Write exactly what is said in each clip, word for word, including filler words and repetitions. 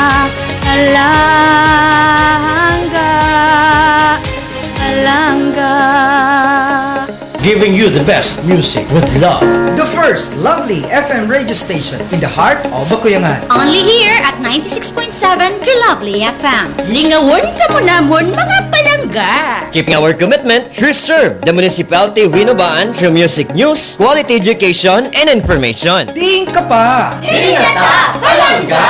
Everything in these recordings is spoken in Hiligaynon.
Palangga, palangga. Giving you the best music with love. The first lovely F M radio station in the heart of Bakuyangan. Only here at ninety-six point seven The Lovely F M. Lingawon kamo namon, mga palangga. Keeping our commitment through serve the municipality of Hinobaan through music news, quality education, and information. Diin ka pa? Diin na ta, palangga!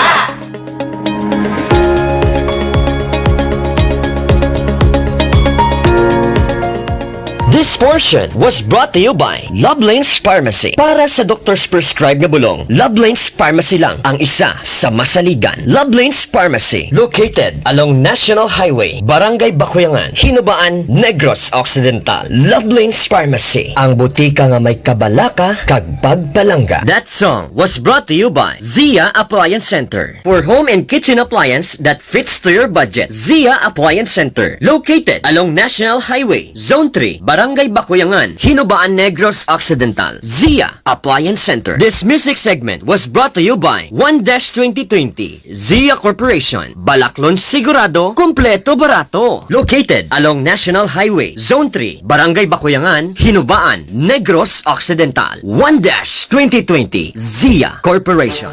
This portion was brought to you by Love Lanes Pharmacy. Para sa doktor's prescribe nga bulong, Love Lanes Pharmacy lang ang isa sa masaligan. Love Lanes Pharmacy, located along National Highway, Barangay Bakuyangan, Hinobaan, Negros Occidental. Love Lanes Pharmacy, ang butika nga may kabalaka kag pagpalangga. That song was brought to you by Zia Appliance Center. For home and kitchen appliance that fits to your budget, Zia Appliance Center, located along National Highway, Zone three, Barangay Bakuyangan, Hinobaan, Negros Occidental. Zia Appliance Center. This music segment was brought to you by One Dash twenty twenty, Zia Corporation, Balaklon Sigurado, Kompleto Barato. Located along National Highway, Zone three, Barangay Bakuyangan, Hinobaan, Negros Occidental. One Dash twenty twenty, Zia Corporation.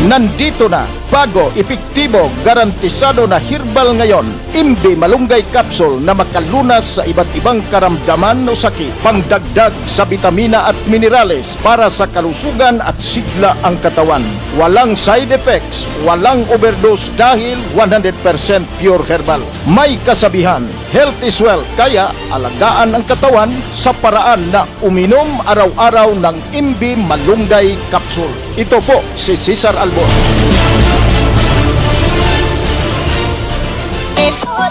Nandito na, bago, epektibo, garantisado na herbal ngayon, Imbi Malunggay Capsule na makalunas sa iba't ibang karamdaman o sakit, pangdagdag sa bitamina at minerales para sa kalusugan at sigla ang katawan. Walang side effects, walang overdose dahil one hundred percent pure herbal. May kasabihan, "Health is wealth," kaya alagaan ang katawan sa paraan na uminom araw-araw ng Imbi Malunggay Capsule. Ito po si Cesar Albor.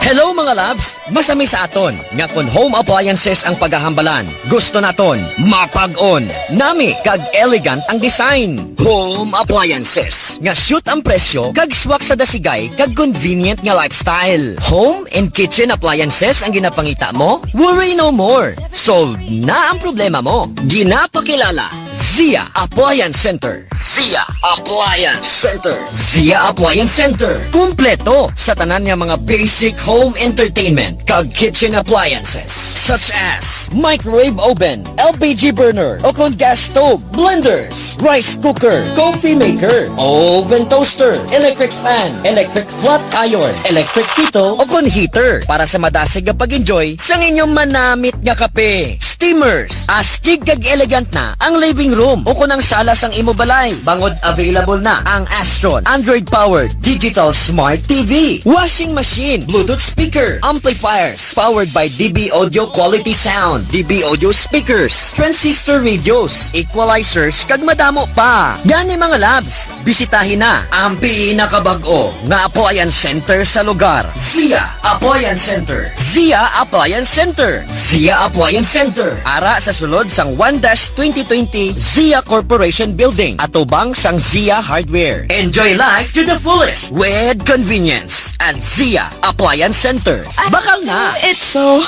Hello, mga loves! Masami sa aton nga kon home appliances ang paghahambalan, gusto naton mapag-on, nami kag elegant ang design. Home appliances nga shoot ang presyo kag swak sa dasigay kag convenient nga lifestyle. Home and kitchen appliances ang ginapangita mo? Worry no more. Solved na ang problema mo. Ginapakilala, Zia Appliance Center. Zia Appliance Center. Zia Appliance Center. Kompleto sa tanan nga mga basic home entertainment kag kitchen appliances, such as microwave oven, L P G burner, o kon gas stove, blenders, rice cooker, coffee maker, oven toaster, electric fan, electric flat iron, electric kettle, o kon heater para sa madasig nga pag-enjoy sang inyong manamit nga kape. Steamers, astig kag elegant na ang living room o kon ang sala sang imo balay, bangod available na ang Astron Android-powered digital smart T V, washing machine, Bluetooth speaker, amplifiers, powered by D B Audio Quality Sound, D B Audio speakers, transistor radios, equalizers, kag madamo pa. Gani, mga labs, bisitahi na ang pinakabag-o nga appliance center sa lugar, Zia Appliance Center. Zia Appliance Center. Zia Appliance Center. Ara sa sulod sang one dash twenty twenty Zia Corporation Building, atubang sang Zia Hardware. Enjoy life to the fullest with convenience at Zia Appliance Center. Bakal na! It's so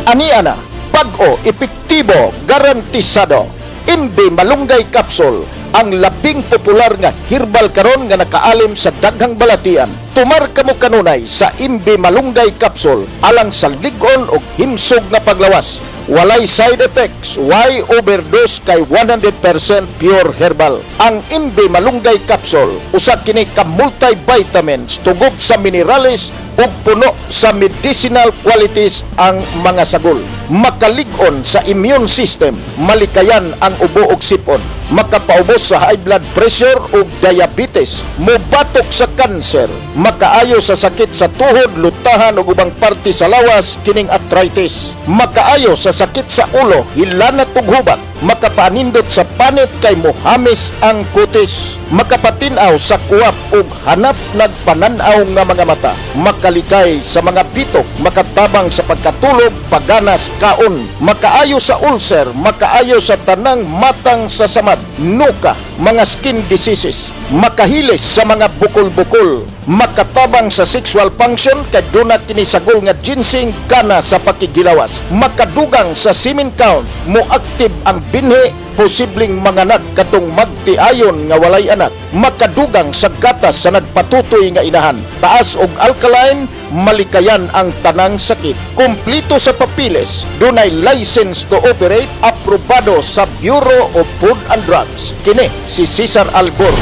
Ania na, bag-o, epektibo, garantisado. Imbi Malunggay Capsule, ang labing popular nga herbal karon nga nakaalim sa daghang balatian. Tumar kamo kanunay sa Imbi Malunggay Capsule alang sa lig-on ug himsog nga paglawas. Walay side effects, way overdose kay one hundred percent pure herbal. Ang Imbi Malunggay Capsule, usa kini ka multivitamins, tugob sa minerales, ug puno sa medicinal qualities ang mga sagol. Makalig-on sa immune system, malikayan ang ubo ug sip-on, makapaubos sa high blood pressure ug diabetes, mobatok sa cancer, makaayo sa sakit sa tuhod, lutahan ug ubang parte sa lawas kining arthritis, makaayo sa sakit sa ulo, hilanat ug hubag, makapaanindot sa panit kay mohamis ang kutis, makapatin-aw sa kuwap ug hanap nagpanan-aw nga mga mata, makalikay sa mga bitok, makatabang sa pagkatulog, paganas, kaon, makaayo sa ulcer, makaayo sa tanang matang sa samad, nuka, mga skin diseases, makahilis sa mga bukol-bukol, makatabang sa sexual function kay duna kini sagol nga ginseng kana sa pakighilawas, makadugang sa semen count, moak Active ang binhi, posibleng manganak kadtong magtiayon nga walay anak, makadugang sa gatas sa nagpatutoy nga inahan, taas og alkaline, malikayan ang tanang sakit. Kumpleto sa papeles, dunay license to operate, aprobado sa Bureau of Food and Drugs. Kini si Cesar Albor.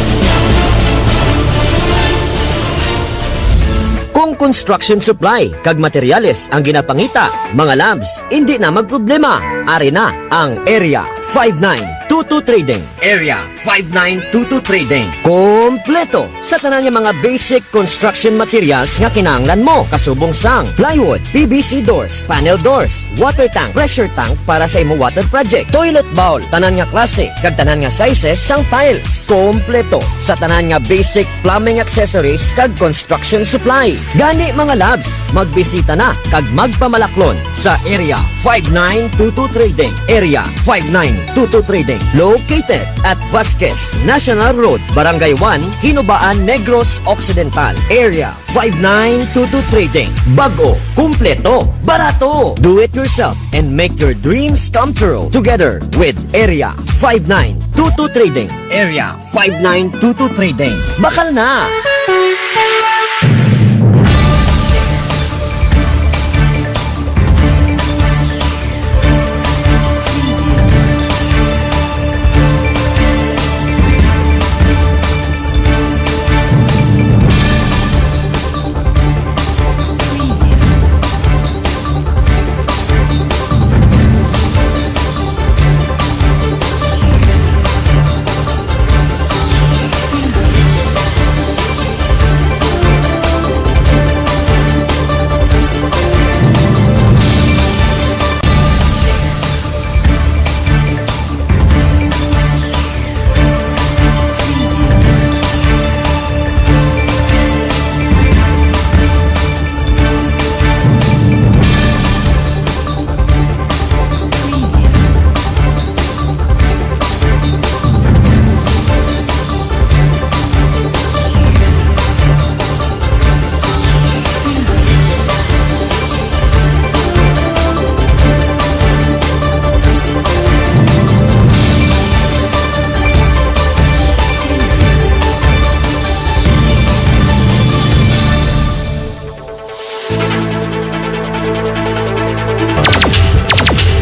Kung construction supply kag materyales ang ginapangita, mga labs, indi na magproblema. Ari na ang Area five nine two two Trading. Area five nine two two Trading. Kompleto sa tanan nga mga basic construction materials nga kinahanglan mo, kasubong sang plywood, P V C doors, panel doors, water tank, pressure tank para sa imo water project, toilet bowl, tanan nga klase kag tanan nga sizes sang tiles. Kompleto sa tanan nga basic plumbing accessories kag construction supply. Gani, mga labs, magbisita na kag magpamalaklon sa Area five nine two two Trading. Area five nine two two Trading, located at Vasquez National Road, Barangay one, Hinubaan, Negros Occidental. Area five nine two two Trading. Bago, kumpleto, barato. Do it yourself and make your dreams come true together with Area five nine two two Trading. Area five nine two two Trading. Bakal na!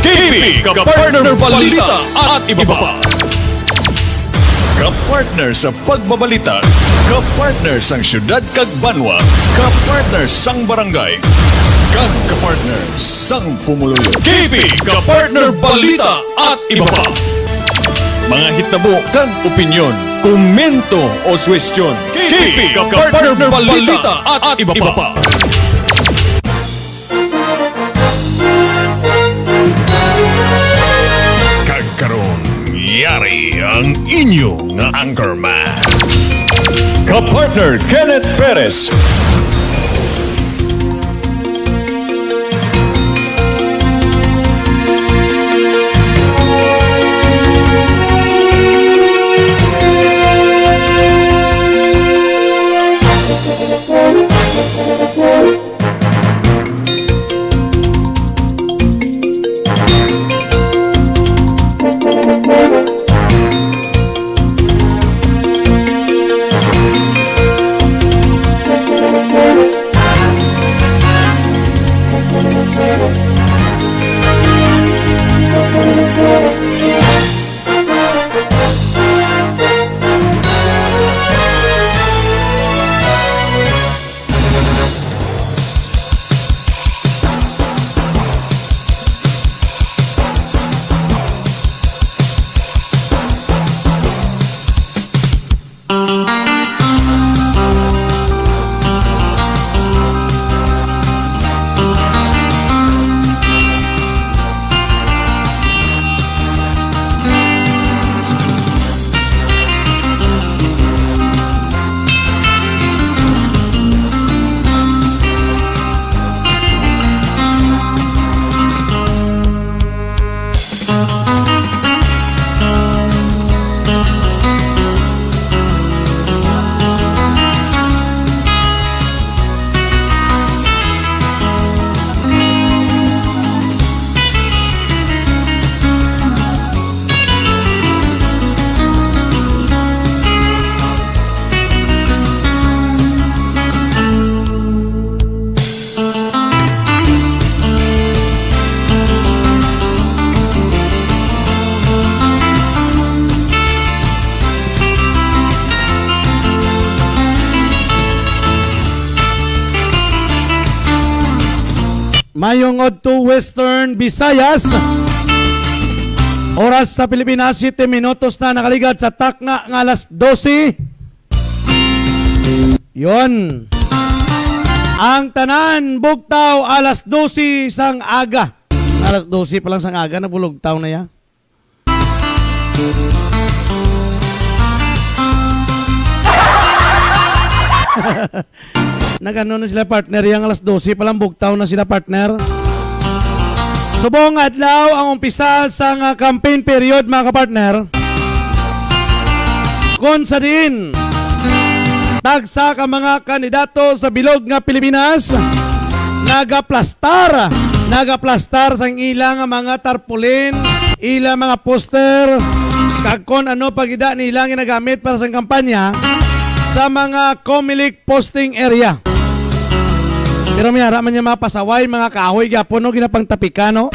K P, kapartner balita at iba pa. Kapartner sa pagbabalita, kapartner sang syudad kag banwa, kapartner sang barangay, kag kapartner sang pumuluyo. K P, kapartner balita at iba pa. Mga hitabo kag opinyon, komento o suwestyon. K P, kapartner balita at iba pa. Kag karon, yari ang inyo nga anchorman, kapartner Kenneth Perez. Mayong udto, Western Visayas. Oras sa Pilipinas, siyete minutos na nakaligad sa takna nga alas dose. Yon. Ang tanan bugtaw alas dose sang aga. Alas dose pa lang sang aga, nabulugtaw na ya. Nagano na sila, partner, yang alas dose pa lang bugtaw na sila, partner. Subong adlaw ang umpisa sang, ah, campaign period, mga kapartner. Kon sa diin, tagsa ka mga kandidato sa bilog nga Pilipinas nagaplastar, nagaplastar sang ila nga mga tarpaulin, ila mga poster, kag kon ano pa gid nila ginagamit para sa kampanya sa mga Comelec posting area. Pero may ara man niya mga pasaway, mga kahoy gyapon, no, ginapangtapikan, no?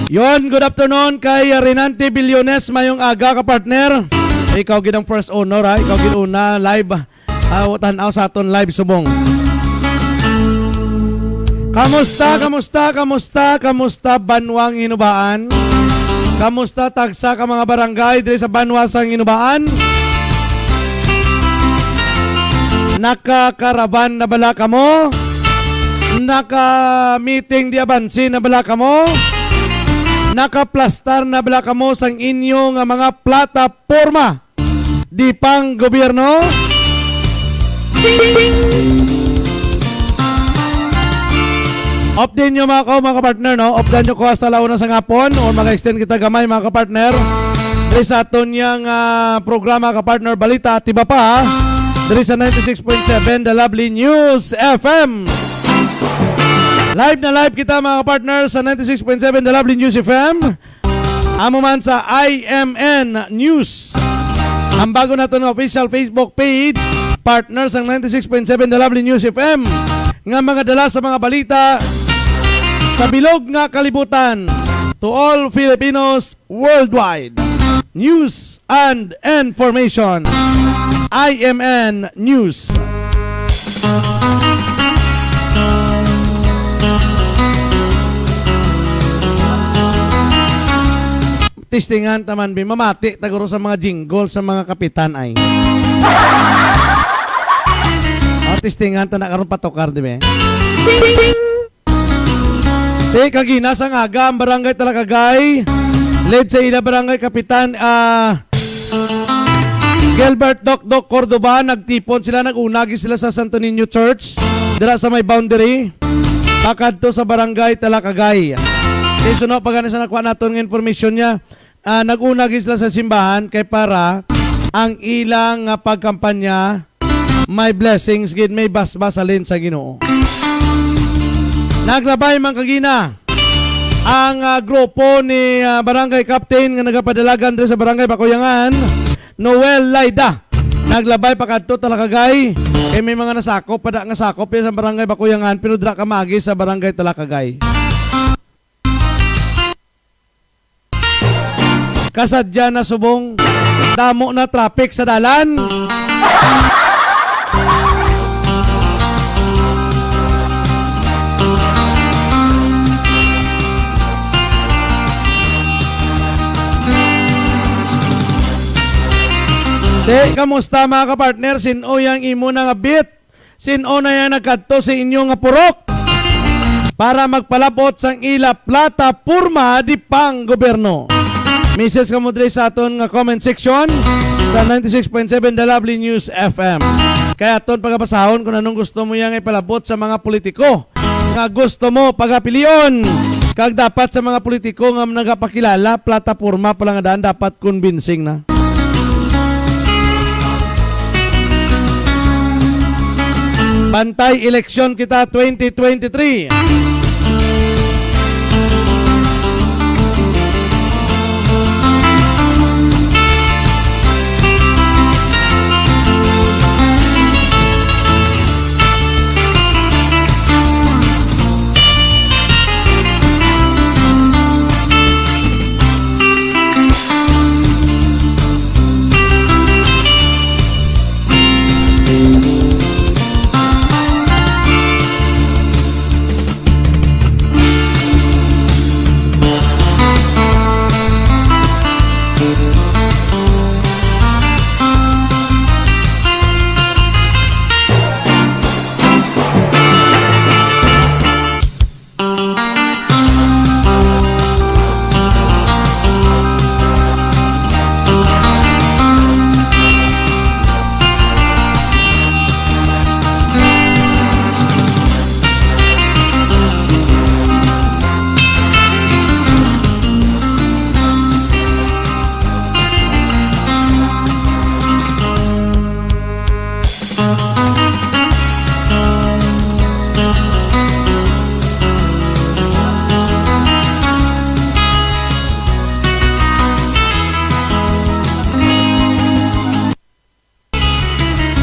Yon, good afternoon kay Renante Billones. Mayong aga, ka partner. Ikaw gid ang first owner, ha? Ikaw gid una live. Ah, tan-aw sa aton live subong. Kamusta, kamusta, kamusta, kamusta, Banwang Hinubaan? Kamusta tagsa ka mga barangay diri sa Banwa sang Hinubaan? Nakakaraban na bala kamo? Naka-meeting di abanse na bala kamo? Nakaplastar na bala kamo sang inyo nga mga plataporma di pang gobyerno? Update nyo mga ko, mga partner, no? Update nyo ko hasta la una sa ngapon o mag-extend kita gamay, mga kapartner. Diri sa aton yang, ah, programa, kapartner, Balita Tiba Pa, diri sa ninety-six point seven The Lovely News F M. Live na live kita, mga kapartner, sa ninety-six point seven The Lovely News F M. Amo man sa I M N News. Ang bago naton nga official Facebook page, partner sang ninety-six point seven The Lovely News F M, nga mga dala sa mga balita sa bilog nga kalibutan. To all Filipinos worldwide. News and information. I M N News. Testingan ta man, bi. Mamati ta guro sa mga jingle sa mga kapitan, ay. O, testingan ta na karon patukar, di ba? Ti, kagina sang aga, ang Barangay Talakagay, led sa ila Barangay Kapitan, ah, Gilbert Dokdok Cordova, nagtipon sila, nag-una gid sila sa Santo Niño Church, dira sa may boundary, pakadto sa Barangay Talakagay. Ti, suno pa gani sa nakuha naton nga information niya, ah, nag-una gid sila sa simbahan kay para ang ilang, ah, pagkampanya may blessings gid, may basbas halin sa Ginoo. Naglabay man kagina ang, ah, grupo ni, ah, Barangay Captain nga nagapadalagan diri sa Barangay Bakuyangan, Noel Laida. Naglabay pakadto Talakagay, kay may mga nasakop pa da nga sakop ya sa Barangay Bakuyangan, pero dira ka maagi sa Barangay Talakagay. Kasadya na subong, damo na traffic sa dalan. Te, kamusta, mga kapartner? Sin-o yang imo na nga beat? Sin-o na yang nagkadto sa inyo nga purok para magpalabot sang ila plataporma di pang gobyerno? Message kamo diri sa aton nga comment section sa ninety-six point seven The Lovely News F M. Kay aton pagabasahon kung anong gusto mo yang ipalabot sa mga politiko nga gusto mo pagapilion. Kag dapat sa mga politiko nga nagapakilala, plataporma pa lang daan, dapat convincing na. Bantay eleksyon kita twenty twenty-three.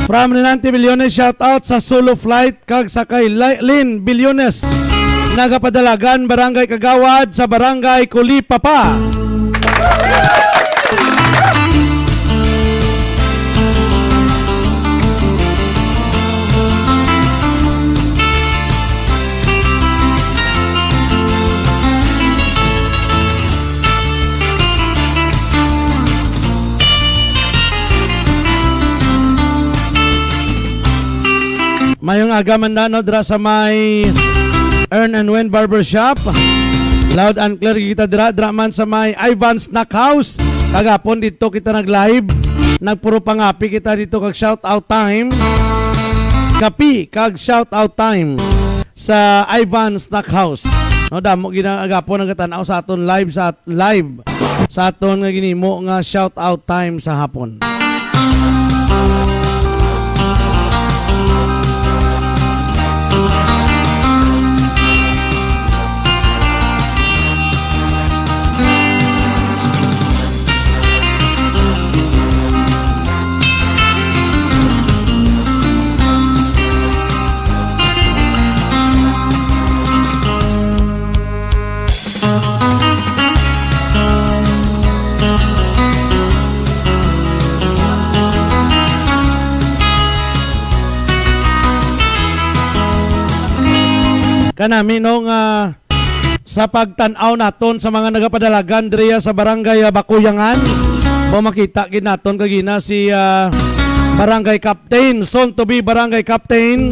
From Renante Bilyones, shout out sa solo flight kag sa kay Li-, Lynn Bilyones. Nagapadalagan, Barangay Kagawad sa Barangay Kulipapa. Mayong aga man na, no, dira sa may Earn and Win Barbershop. Loud and clear kita dira, dira man sa may Ivan Snack House. Kagapon dito kita nag-live. Nagpuro pangapi kita dito kag shout out time. Kapi kag shout out time sa Ivan Snack House. No, damo gina-, agapon nagatan-aw sa aton live, sa live sa aton nga ginimo nga shout out time sa hapon. Kanami, no, nga sa pagtan-aw naton sa mga nagapadalagan diriya sa Barangay, ah, Bakuyangan. Ba, makita gid naton kagina si, ah, Barangay Captain, soon to be Barangay Captain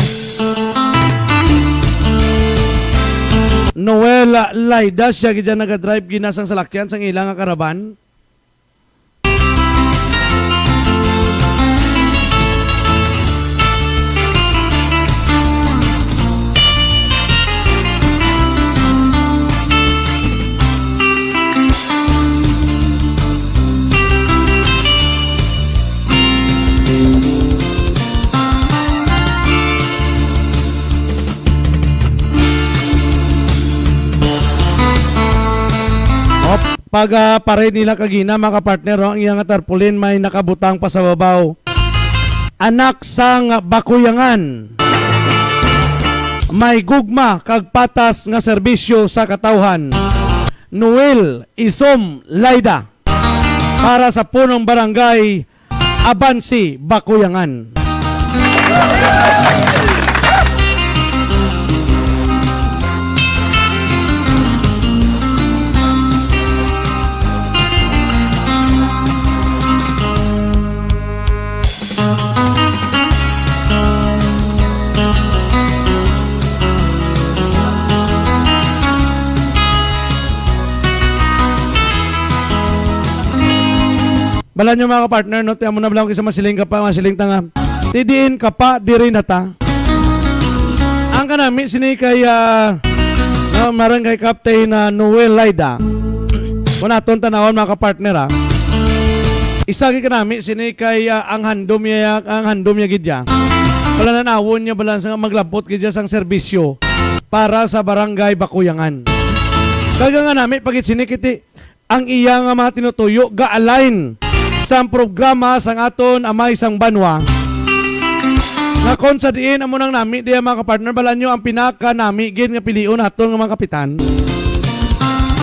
Noel Laida, siya gid dyan nagadrive gina sang salakyan sang ila nga karaban. Op, pag, ah, paray nila kagina, mga kapartner, no, ang iyang tarpaulin may nakabutang pa sa babaw. Anak sang Bakuyangan, may gugma kag patas nga serbisyo sa katawhan. Noel Isom Laida, para sa punong barangay, Abansi, Bakuyangan. Bala nyo, mga kapartner, no? Ti amo na bala ko sa masiling ka pa, masiling ta nga. Ti diin ka pa, diri na ta. Ang kanami sini kay, ah, no, Barangay Captain, ah, Noel Laida. Kung aton tanawon, mga kapartner, ah. Isa gid kanami sini kay, ah, ang handom niya, ang handom niya gid ya. Bala nanawon niya bala sa maglabot gid ya sang serbisyo para sa Barangay Bakuyangan. Kag ang kanami pa gid sini kiti ang iya nga mga tinutuyo ga-align sang programa sang aton Amay sang Banwa, nga kon sa diin amo nang nami diya, mga kapartner, bala nyo ang pinakanami gid nga pilion naton nga mga kapitan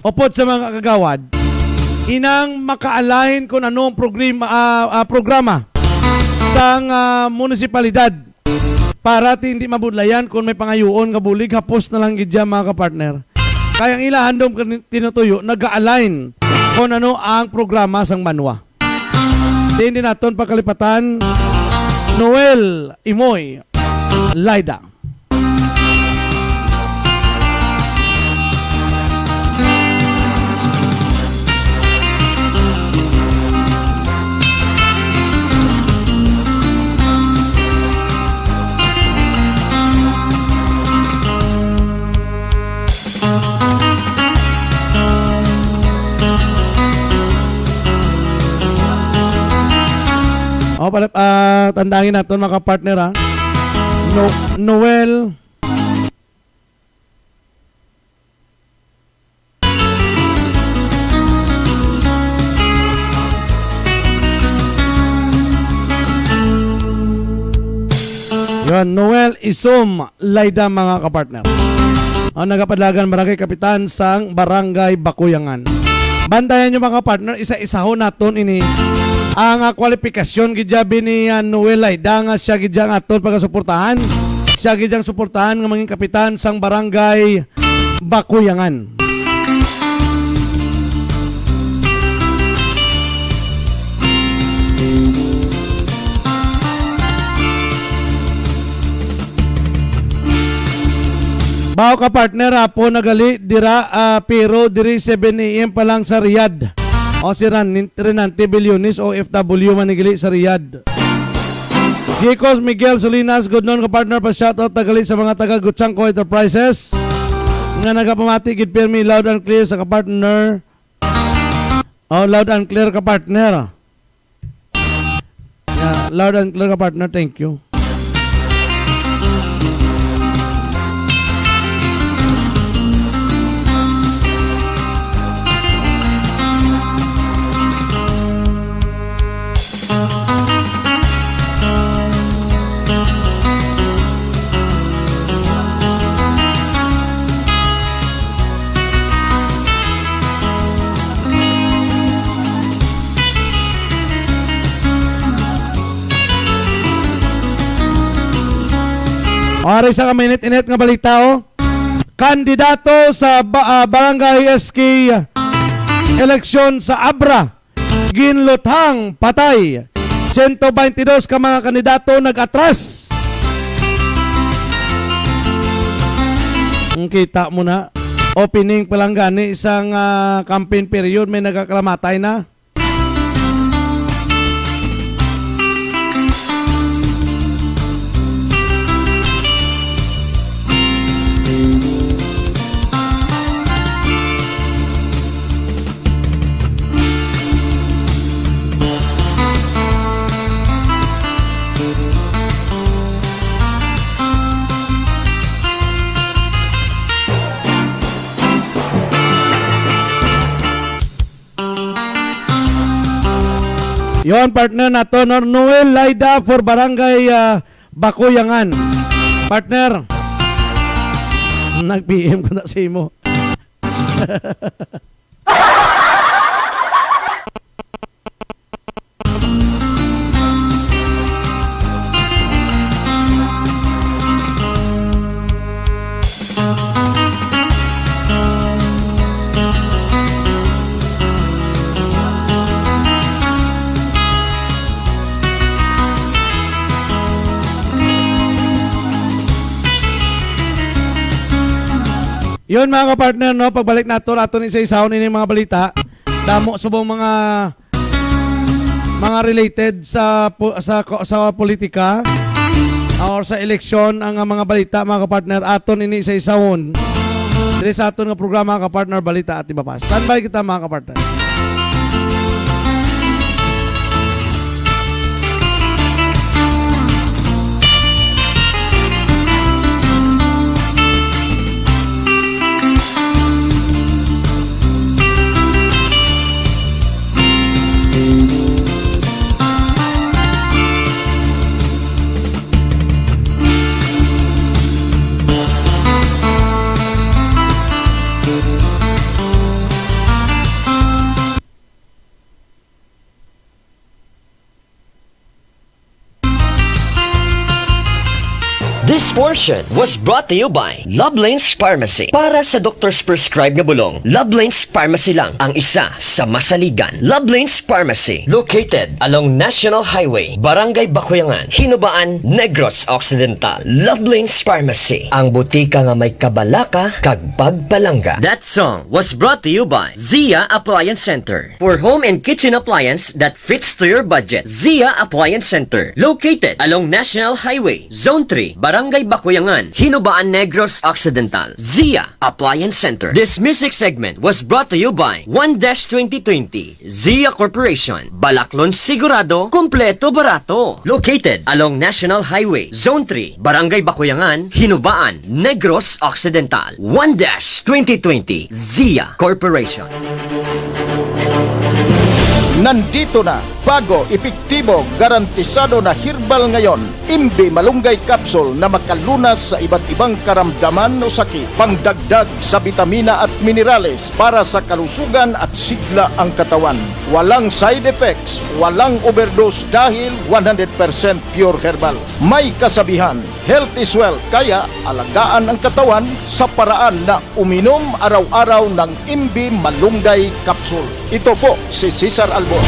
upod sa mga kagawad, inang maka-align kung ano ang programa, ah, ah, programa sang, ah, munisipalidad. Para ti hindi mabudlayan kon may pangayuon nga bulig, hapos na lang gid ya, mga kapartner. Kay ang ila handom kan-, tinutuyo, naga-align kon ano ang programa sang banwa. Di, hindi naton pagkalipatan, Noel Imoy Laida. O, pala, ah, tandangin naton, mga partner, ha. No-, Noel. Noel Isom Layda, mga kapartner. Ang nagapadalagan barangay kapitan sang Barangay Bakuyangan. Bantayan nyo, mga partner, isa-isahon naton ini. Ang, ah, kwalifikasyon gid yabi ni, ah, Noel Layda nga siya gid ang aton pagasuportahan. Siya gid ang suportahan nga mangin kapitan sang Barangay Bakuyangan. Bao ka, partner, apo nagali dira, ah, pero diri seven A M pa lang sa Riyadh. O si Ran-, Renante Billones, O F W man ni gali sa Riyadh. Jicos Miguel Solinas, good noon ka, partner, pa shoutout na gali sa mga taga Guchangco Enterprises nga nagapamati gid pirmi, loud and clear sa ka, partner. Oh, loud and clear ka, partner. Yeah, loud and clear ka, partner. Thank you. Ari sa kaminit-init nga balita, oh. Kandidato sa ba-, ah, Barangay S K eleksyon sa Abra, ginluthang patay. Siyento baynte dos ka mga kandidato nag-atras. Ang kita mo na, opening pa lang gani sang, ah, campaign period, may nagakalamatay na. Yon, partner nato, no? Noel Layda for Barangay, ah, Bakuyangan. Partner, nag-P M ko na sa imo. Yun, mga kapartner, no, pagbalik nato, ato ni sa isahon ini mga balita. Damo subong mga mga related sa po-, sa ko-, sa politika or sa eleksyon ang, ah, mga balita, mga kapartner, aton ini sa isawon diri sa aton nga programa, kapartner, Balita Atibapas. Standby kita, mga kapartner. This portion was brought to you by Love Lanes Pharmacy. Para sa doktor's prescribe nga bulong, Love Lanes Pharmacy lang ang isa sa masaligan. Love Lanes Pharmacy, located along National Highway, Barangay Bakuyangan, Hinubaan, Negros Occidental. Love Lanes Pharmacy, ang butika nga may kabalaka kag pagpalangga. That song was brought to you by Zia Appliance Center. For home and kitchen appliance that fits to your budget, Zia Appliance Center, located along National Highway, Zone three, Barangay Bakuyangan, Hinubaan, Negros Occidental. Zia Appliance Center. This music segment was brought to you by One Dash twenty twenty, Zia Corporation, Balaklon Sigurado, Kompleto Barato. Located along National Highway, Zone three, Barangay Bakuyangan, Hinubaan, Negros Occidental. One Dash twenty twenty, Zia Corporation. Nandito na Bago, epektibo, garantisado na herbal ngayon, Imbi Malunggay Capsule na makalunas sa iba't ibang karamdaman o sakit, pangdagdag sa bitamina at minerales para sa kalusugan at sigla ang katawan. Walang side effects, walang overdose dahil one hundred percent pure herbal. May kasabihan, "Health is wealth," kaya alagaan ang katawan sa paraan na uminom araw-araw ng Imbi Malunggay Capsule. Ito po si Cesar Albor.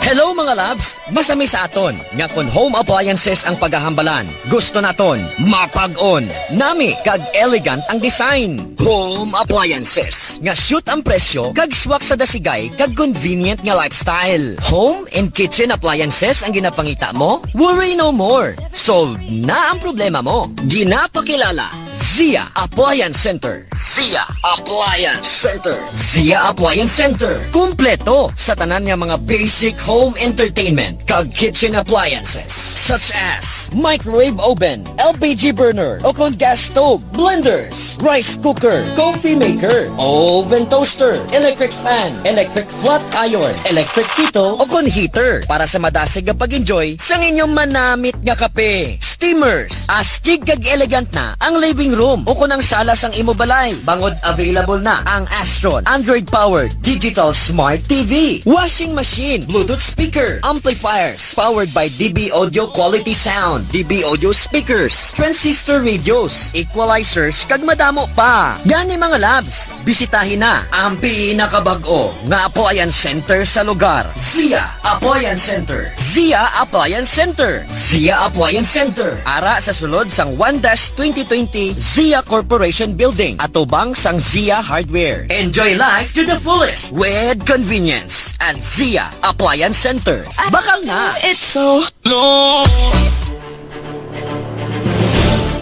Hello, mga loves! Masami sa aton nga kon home appliances ang paghahambalan, gusto naton mapag-on, nami kag elegant ang design. Home appliances nga shoot ang presyo kag swak sa dasigay kag convenient nga lifestyle. Home and kitchen appliances ang ginapangita mo? Worry no more. Solve na ang problema mo. Ginapakilala, Zia Appliance Center. Zia Appliance Center. Zia Appliance Center. Kompleto sa tanan nga mga basic home entertainment kag kitchen appliances, such as microwave oven, L P G burner o kon gas stove, blenders, rice cooker, coffee maker, oven toaster, electric fan, electric flat iron, electric kettle o kon heater para sa madasig nga pag-enjoy sang inyong manamit nga kape. Steamers, astig kag elegant na ang living room o kon ang sala sang imo balay, bangod available na ang Astron Android-powered digital smart T V, washing machine, Bluetooth speaker, amplifiers powered by D B Audio Quality Sound, D B Audio speakers, transistor radios, equalizers, kag madamo pa. Gani, mga loves, bisitahi na ang pinakabag-o nga appliance center sa lugar, Zia Appliance Center. Zia Appliance Center. Zia Appliance Center. Ara sa sulod sang one dash twenty twenty Zia Corporation Building, atubang sang Zia Hardware. Enjoy life to the fullest with convenience and Zia Appliance Center. Bakal na! It's so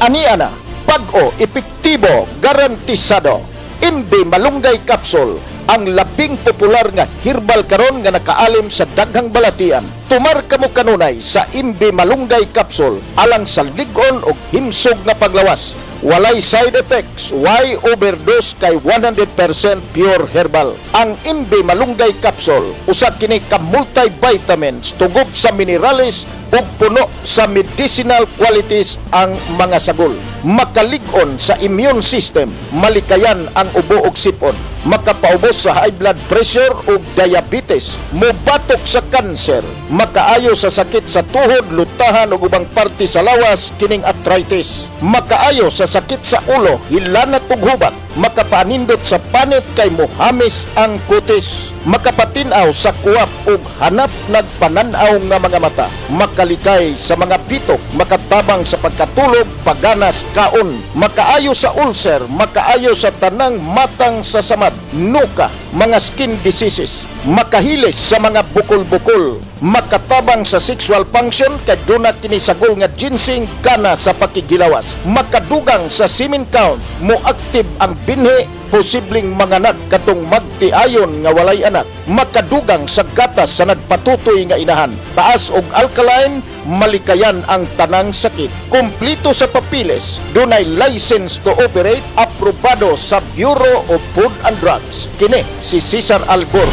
Ania na, bag-o, epektibo, garantisado. Imbi Malunggay Capsule, ang labing popular nga herbal karon nga nakaalim sa daghang balatian. Tumar kamo kanunay sa Imbi Malunggay Capsule alang sa lig-on ug himsog nga panglawas. Walay side effects, way overdose kay one hundred percent pure herbal. Ang Imbi Malunggay Capsule, usa kini ka multivitamins, tugob sa minerales, ug puno sa medicinal qualities ang mga sagol. Makalig-on sa immune system, malikayan ang ubo ug sip-on, makapaubos sa high blood pressure ug diabetes, mobatok sa cancer, makaayo sa sakit sa tuhod, lutahan ug ubang parte sa lawas kining arthritis, makaayo sa sakit sa ulo, hilanat ug hubag, makapaanindot sa panit kay mohamis ang kutis, makapatin-aw sa kuwap ug hanap nagpanan-aw nga mga mata, makalikay sa mga bitok, makatabang sa pagkatulog, paganas, kaon, makaayo sa ulcer, makaayo sa tanang matang sa samad, nuka, mga skin diseases, makahilis sa mga bukol-bukol, makatabang sa sexual function kay duna kini sagol nga ginseng gana sa pakighilawas, makadugang sa semen count, moactive ang binhi, posibleng manganak kadtong magtiayon nga walay anak, makadugang sa gatas sa nagpatutoy nga inahan, taas og alkaline, malikayan ang tanang sakit. Kompleto sa papeles, dunay license to operate, aprobado sa Bureau of Food and Drugs. Kini si Cesar Albor.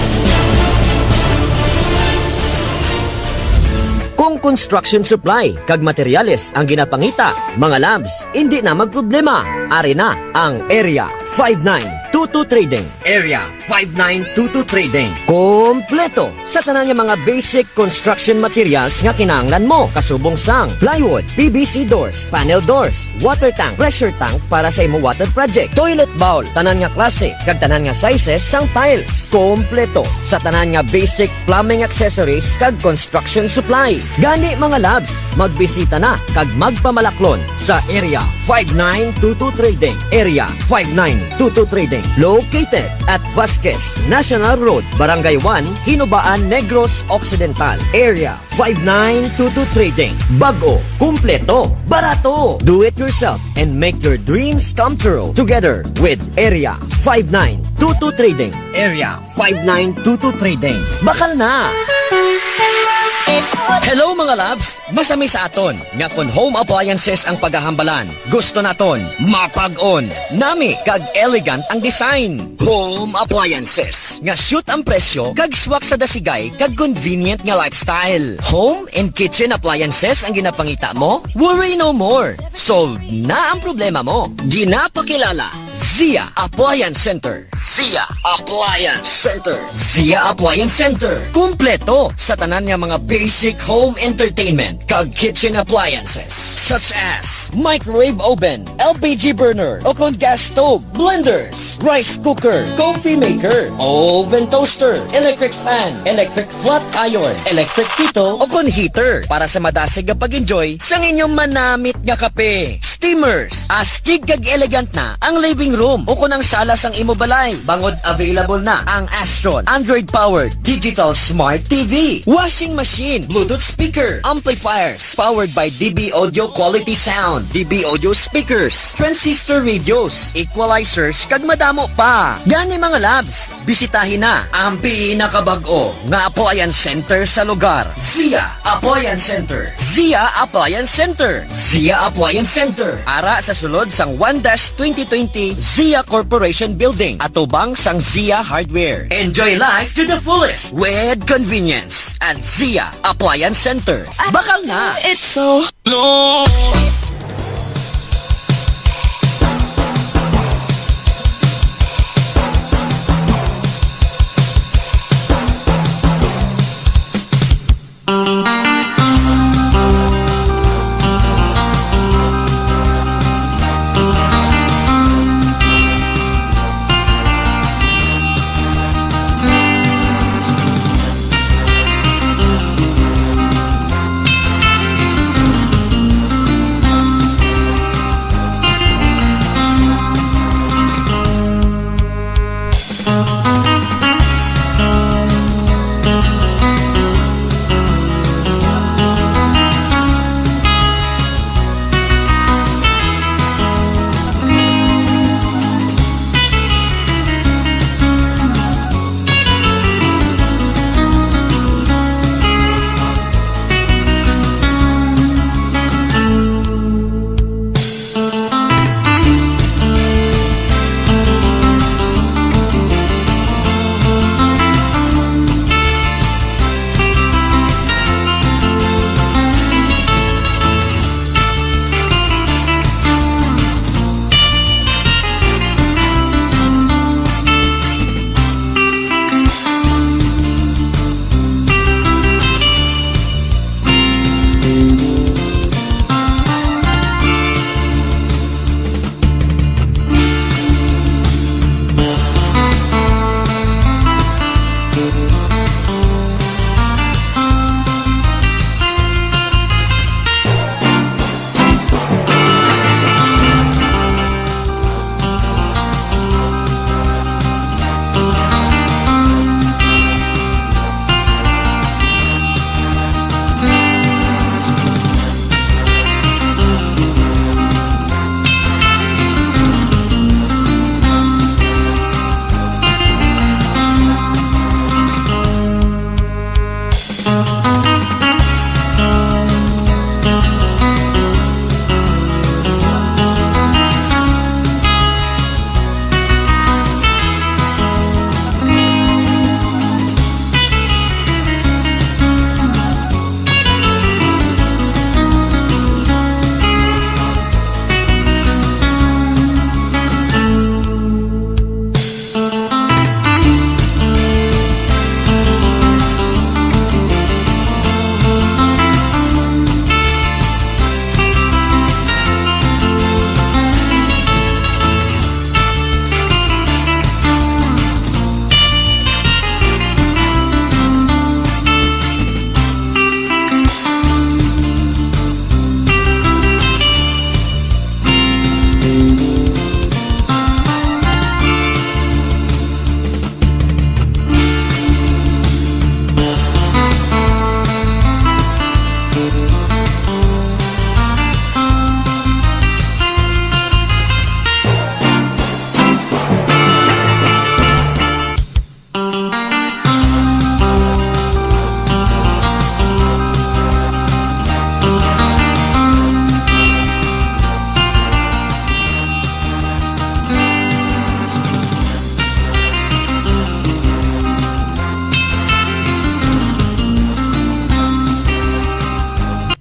Kung construction supply kag materyales ang ginapangita, mga labs, indi na magproblema. Ari na ang Area five nine two two Trading. Area five nine two two Trading. Kompleto sa tanan nga mga basic construction materials nga kinahanglan mo, kasubong sang plywood, P V C doors, panel doors, water tank, pressure tank para sa imo water project, toilet bowl, tanan nga klase kag tanan nga sizes sang tiles. Kompleto sa tanan nga basic plumbing accessories kag construction supply. Gani, mga labs, magbisita na kag magpamalaklon sa Area five nine two two Trading. Area five nine two two Trading, located at Vasquez National Road, Barangay one, Hinubaan, Negros Occidental. Area five nine two two Trading. Bag-o, kumpleto, barato. Do it yourself and make your dreams come true together with Area five nine two two Trading. Area five nine two two Trading. Bakal na! Hello, mga loves! Masami sa aton nga kon home appliances ang paghahambalan, gusto naton mapag-on, nami kag elegant ang design. Home appliances nga shoot ang presyo kag swak sa dasigay kag convenient nga lifestyle. Home and kitchen appliances ang ginapangita mo? Worry no more! Solved na ang problema mo! Ginapakilala, Zia Appliance Center. Zia Appliance Center. Zia Appliance Center. Kompleto sa tanan nga mga basic home entertainment kag kitchen appliances, such as microwave oven, L P G burner, o kon gas stove, blenders, rice cooker, coffee maker, oven toaster, electric fan, electric flat iron, electric kettle, o kon heater para sa madasig nga pag-enjoy sang inyong manamit nga kape. Steamers, astig kag elegant na ang living room o kon ang sala sang imo balay. Bangod available na ang Astron Android-powered digital smart T V, washing machine, Bluetooth speaker, amplifiers, powered by D B Audio Quality Sound, D B Audio speakers, transistor radios, equalizers, kag madamo pa. Gani, mga labs, bisitahin na ang pinakabag-o nga appliance center sa lugar, Zia Appliance Center. Zia Appliance Center. Zia Appliance Center. Ara sa sulod sang one dash twenty twenty Zia Corporation Building, atubang sang Zia Hardware. Enjoy life to the fullest with convenience at Zia Appliance Center. Bakal na! It's so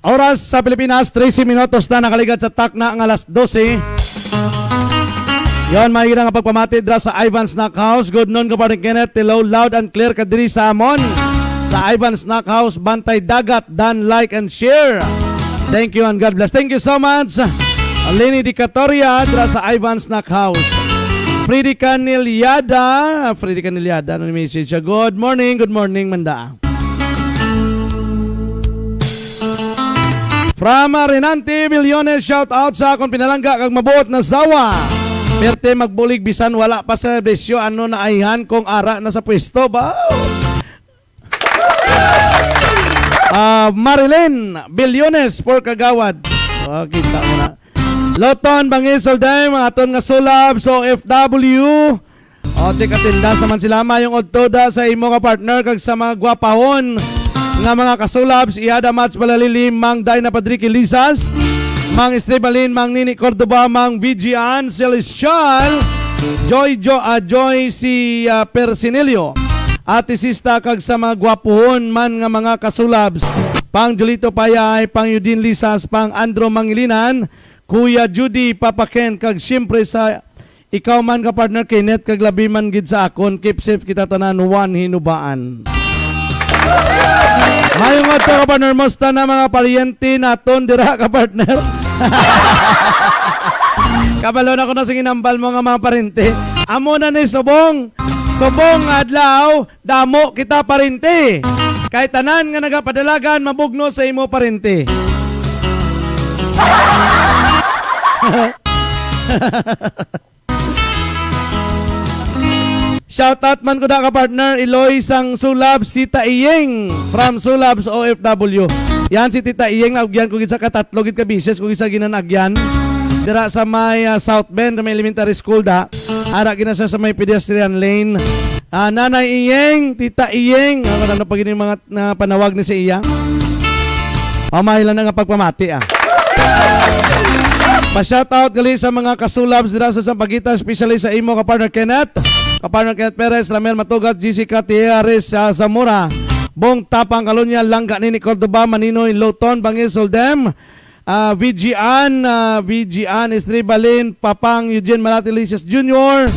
Oras sa Pilipinas, trese minutos na nakaligad sa takna nga alas dose. Yon, may nga pagpamati dira sa Ivan Snack House. Good noon, Compadre Kenneth. Hello, loud and clear ka diri sa amon. Sa Ivan Snack House, Bantay Dagat, dan like and share. Thank you and God bless. Thank you so much. Leni Dicatoria dira sa Ivan Snack House. Freddy Canilyada, Freddy Canilyada, ano ni message siya? Good morning, good morning, Manda. From, uh, Renante Villones, shout out sa akon pinalangga kag mabuot na asawa. Perte magbulig bisan wala pa sa bisyo, ano na ayhan kung ara na sa pwesto ba? Ah, Marilyn Villones for Kagawad. Oh, kita mo na. Loton, Bangis, Soldaim, ang aton nga sulab sa O F W. O, check, atinda sa man sila. Mayong udto da sa imo ka partner kag sa mga gwapahon nga mga kasulabs, Iyada Mats Balalili, Mang Dina Padrique Lisas, Mang Estebalin, Mang Nini Cordova, Mang Vigian Celestial, Joy Jo, ah, Joy si, ah, Persinilio, Ate Sista, kag sa mga gwapuhon man nga mga kasulabs, Pang Julito Payay, Pang Eugene Lisas, Pang Andro Mangilinan, Kuya Judy, Papa Ken, kag siyempre sa ikaw man ka partner Kenneth, kag labi man gid sa akon, keep safe kita tanan, one Hinubaan. Mayong adto ka partner, musta na mga paryente naton dira ka partner? Kabalo na ko na sa ginambal mo nga mga parente. Amo na ni subong, subong nga adlaw, damo kita parente. Kay tanan nga nagapadalagan, mabugno sa imo parente. Shoutout man ko na ka partner, Iloy sang Sulab, si Tita Iying from Sulab sa O F W. Yan si Tita Iying, naagyan ko gid sa katatlo gid ka bisis ko gid sa ginanagyan. Dira sa may, ah, South Bend, sa may elementary school da. Ara gina siya sa may pedestrian lane. Ah, Nanay Iying, Tita Iying. Ano, ano pa gini mga na panawag ni sa iya. Pamahila na nga pagpamati, ah. Pa-shoutout gali sa mga kasulabs dira sa Sampaguita, especially sa imo ka partner Kenneth, ka partner Kenneth Perez, Ramel Matugat, Jessica Tierres, sa Zamora, Bong Tapang Kalunya, Langga Nini Cordova, Maninoy Loton, Bangis Soldem, ah, V G Ann, ah, V G Ann Estribalin, Papang Eugene Malati Licias Junior,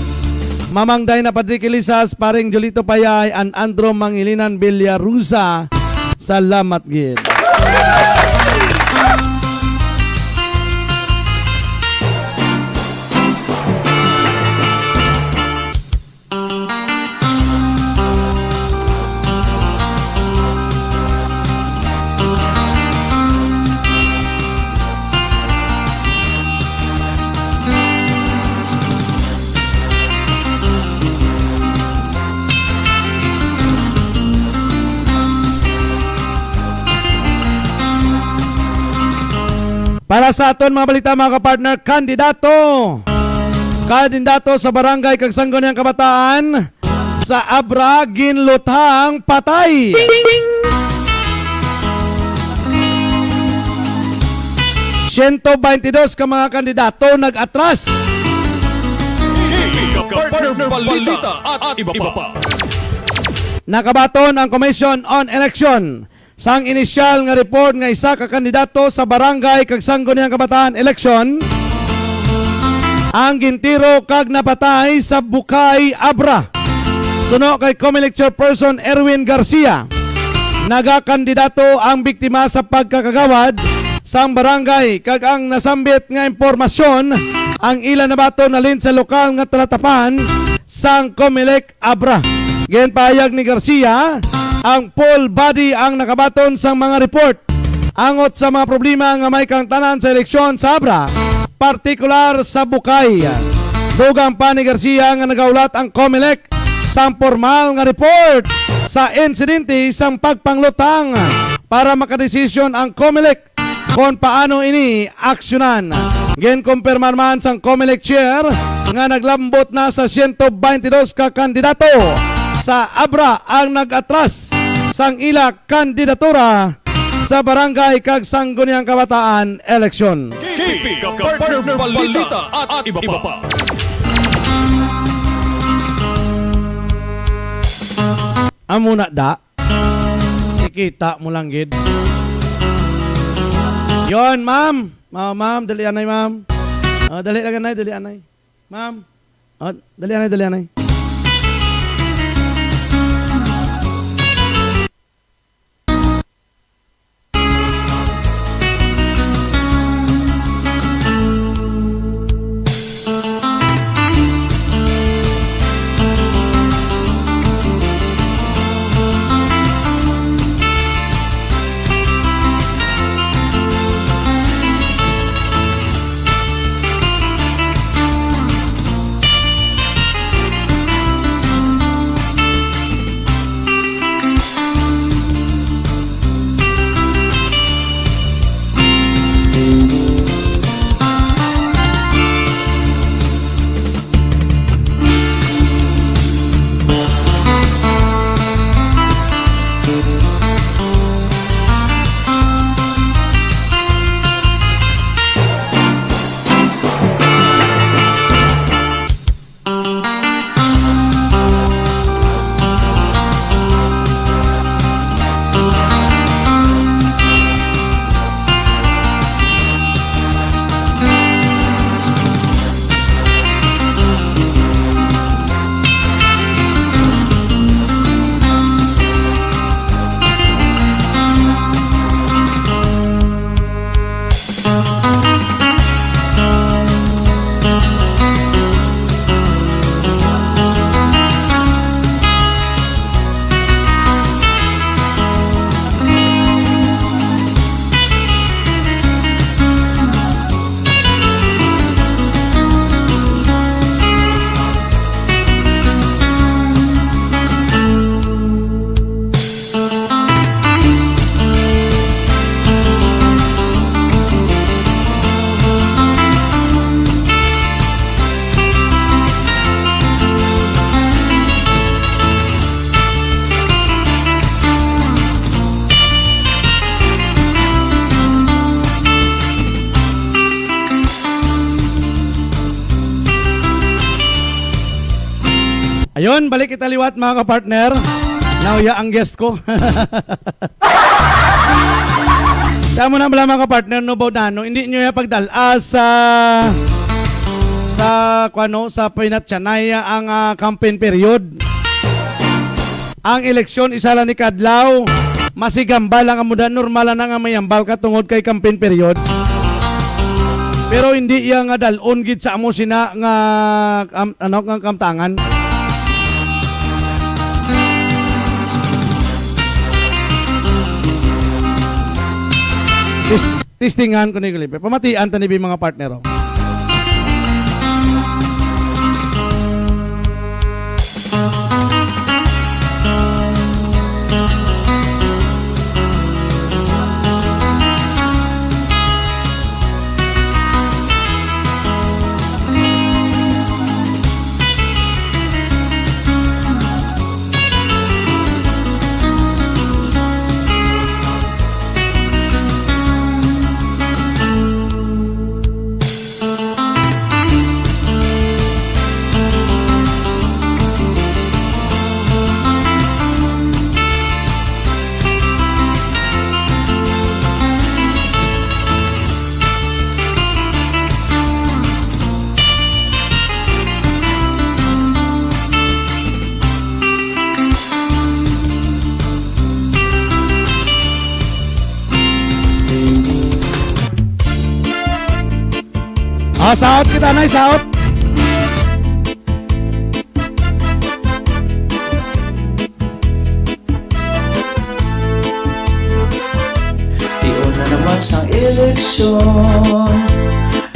Mamang Dina Padrique Lisas, Paring Jolito Payay, and Andro Mangilinan Villarusa. Salamat gid. Para sa aton mga balita, mga kapartner, kandidato. Kandidato sa barangay kag sangguniang kabataan sa Abra, ginlutang patay. Siyento baynte dos ka mga kandidato nag-atras. K P Kapartner Balita at iba pa. Nakabaton ang Commission on Election sang inisyal nga report nga isa ka kandidato sa barangay kag sangguniang kabataan election ang gintiro kag napatay sa Bukay, Abra. Suno kay Comelec Chairperson Erwin Garcia, nagakandidato ang biktima sa pagkakagawad sang barangay, kag ang nasambit nga impormasyon ang ila nabaton halin sa lokal nga talatapan sang Comelec Abra. Ginpahayag ni Garcia, ang full body ang nakabaton sang mga report angot sa mga problema nga may kaangtanan sa eleksyon sa Abra, partikular sa Bukay. Dugang pa ni Garcia nga nagaulat ang Comelec sang pormal nga report sa insidente sang pagpanglutang para makadesisyon ang Comelec kon paano ini aksyonan. Ginkumpirmar man sang Comelec Chair nga naglambot na sa siyento baynte dos ka kandidato sa Abra ang nag-atras sang ila kandidatura sa barangay kag sangguniang kabataan eleksyon. K P Kapartner Balita at iba pa. Amo na da. Ikita mo lang gid. Yon, ma'am. Ma-, ma'am, dali anay, ma'am. Ah, dali lang anay, dali anay. Ma'am. Ah, dali anay, dali anay. Ayun, balik kita liwat, mga kapartner. Nauya ang guest ko. Sa amo na bala, mga kapartner, no, Baudano, hindi nyo ya pagdala sa, sa, kuwano, sa pinatyanay ang, ah, campaign period. Ang eleksyon, isa lang ni kadlaw, masigamba lang amo da, normal lang nga mayambal ka tungod kay campaign period. Pero hindi iya nga dalon gid sa amo sina nga, am-, ano, nga kamtangan. Tis-, testingan ko ni Kulipe. Pamatian ta ni bi, mga partner, oh. Ah, saot kita, nay, saot. Tion na naman sang eleksyon,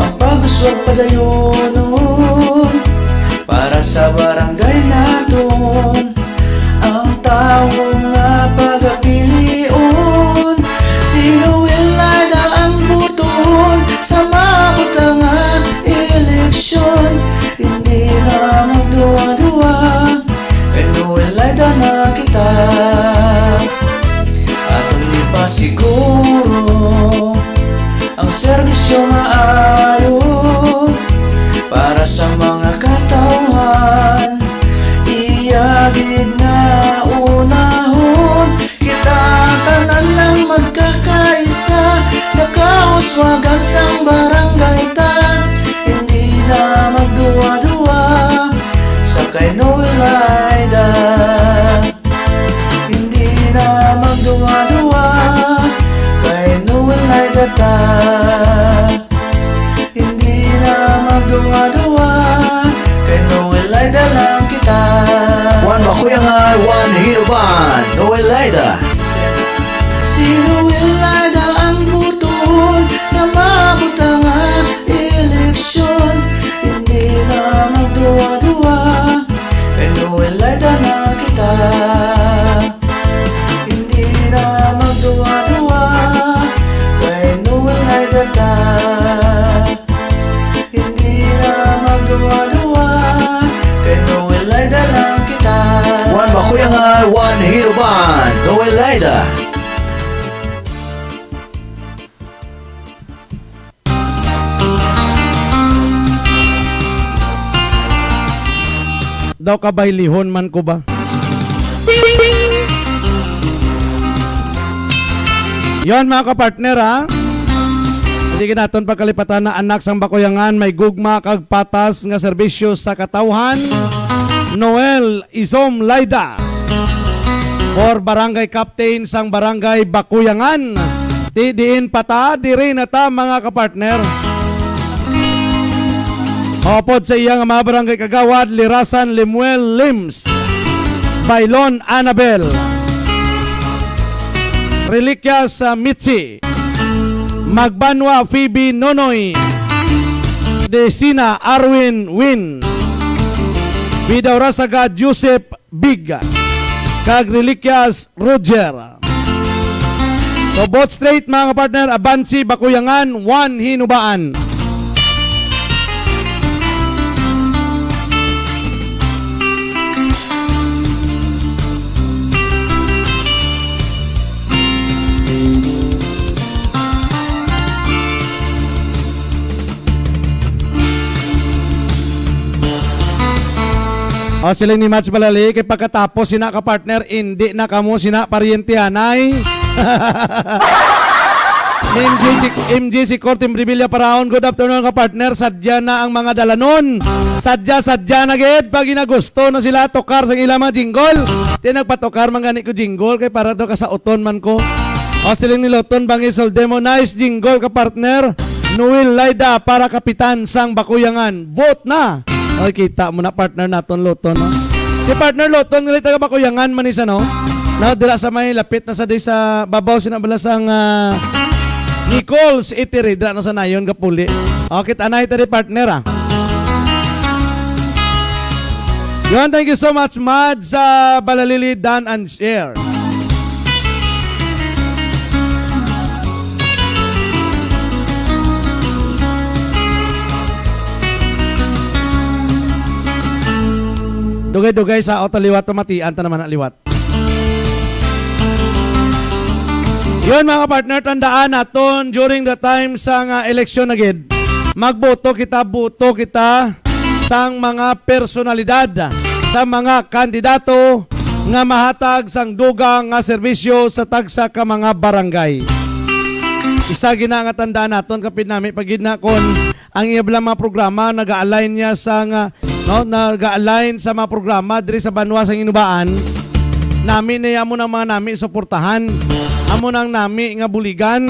ang pag-uswag padayonon para sa barangay naton. Ang tawo nga pagapilion, si Noel Laida ang buton sa maabot nga eleksyon. Hindi na magduwa-duwa, kay Noel Laida na kita. Atong ipasiguro ang serbisyo maayo para sa mga katawhan. Iya gid nga unahon, kita tanan lang magkakaisa sa kaos Duwa-duwa, kay Noel Laida ta. Hindi na magduwa-duwa, kay Noel Laida lang kita. One Bakuyangan, one Hinuban, Noel Laida. Si Noel Laida ang buton sa maabot nga eleksyon. Hindi na magduwa-duwa, kay Noel Laida na kita. Hindi na magduwa-duwa, kay Noel Laida ta. Hindi na magduwa-duwa, kay Noel Laida lang kita. One Bakuyangan, one Hinuban, Noel Laida. Daw kabaylihon man ko ba? Yon, mga kapartner, ha? Hindi gid naton pagkalipatan na anak sang Bakuyangan, may gugma kag patas nga serbisyo sa katawhan. Noel Isom Laida, for barangay captain sang barangay Bakuyangan. Ti diin pa ta, diri na ta, mga kapartner. Upod sa iya nga mga barangay kagawad, Lirasan Lemuel Lims, Bailon Annabel, Reliquias, ah, Mitzi, Magbanwa Phoebe Nonoy, Desina Arwin Win, Bidaw Rasaga Joseph Big, kag Reliquias Roger. So, vote straight, mga partner, Abansi, Bakuyangan, one Hinubaan. O, siling ni Mats Balali, kay pagkatapos sina ka partner, indi na kamo sina paryente anay. M J C, M J C Corte Brevilla Paraon, good afternoon ka partner. Sadya na ang mga dalanon. Sadya, sadya na gid. Pag ginagusto na sila, tukar sa ilang mga jingle. Ti nagpatukar man gani ko jingle, kay para daw kasauton man ko. O, siling ni Loton Bangis Soldemo, nice jingle ka partner. Noel Laida para kapitan sang Bakuyangan. Vote na! Oy, kita mo na, partner naton, Loton, no? Si partner Loton, ngali taga Bakuyangan man isa, no? Na, dira sa may lapit na sa di sa babaw, sina bala sang, ah, Nichols Eatery, dira na sa nayon, gapuli. O, kita na ito di, partner, ah. Yon, thank you so much, Mad, sa Balalili, Dan and Share. Dugay-dugay sa auto liwat, pamatian ta naman na liwat. Yun, mga partner, tandaan naton, during the time sa nga eleksyon na gid, magboto kita, boto kita sang mga personalidad, sa mga kandidato nga mahatag sang dugang nga serbisyo sa tagsa ka mga barangay. Isa gina nga tandaan naton, kapin nami pa gid na kon ang iya bala mga programa naga-align niya sa nga, no, naga-align sa mga programa diri sa banwa sa Hinubaan. Nami na amo nang mga nami suportahan. Amo nang nami nga buligan.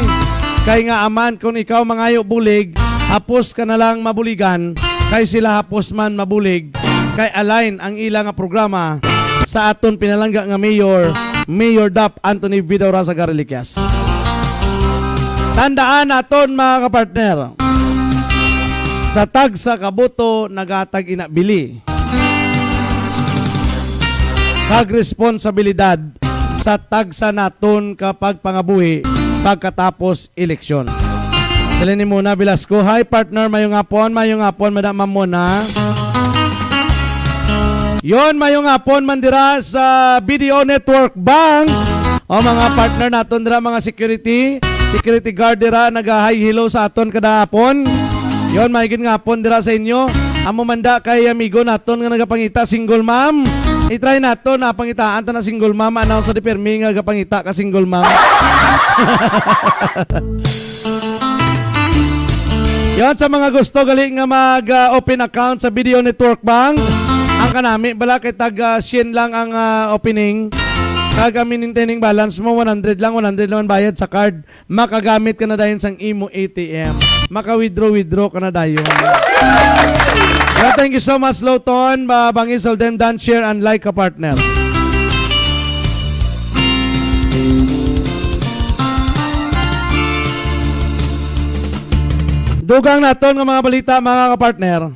Kay nga aman, kung ikaw mangayo bulig, hapos ka na lang mabuligan, kay sila hapos man mabulig. Kay align ang ila nga programa sa aton pinalangga nga mayor, Mayor Dap Anthony Vidaurasa Gariliquias. Tandaan naton, mga kapartner, sa tagsa ka boto nagatag ina bili kag responsabilidad sa tagsa naton ka pagpangabuhi pagkatapos eleksyon. Siling ni Mona Velasco, "Hi, partner, mayong hapon, mayong hapon, Madam Ma'am Mona." Yon, mayong hapon man dira sa B D O Network Bank. O, mga partner naton dira, mga security, security guard dira, naga-hi hello sa aton kada hapon. Yon, maigin nga hapon dira sa inyo. Amo man da kay amigo naton nga nagapangita, single mom. I-try naton na pangitaan ta na single mom. Announce sa di permi nga gapangita ka single mom. Yon, sa mga gusto gali nga mag, ah, open account sa B D O Network Bank, ang kanami bala kay tag, ah, syen lang ang, ah, opening. Kag ang maintaining balance mo, one hundred lang, one hundred lang ang bayad sa card. Makagamit ka na dayon sang imo A T M. Maka-withdraw, withdraw ka na dayon. Well, thank you so much, Lawton. Ba, bangis, hold them down, share, and like, ka partner. Dugang naton nga mga balita, mga kapartner.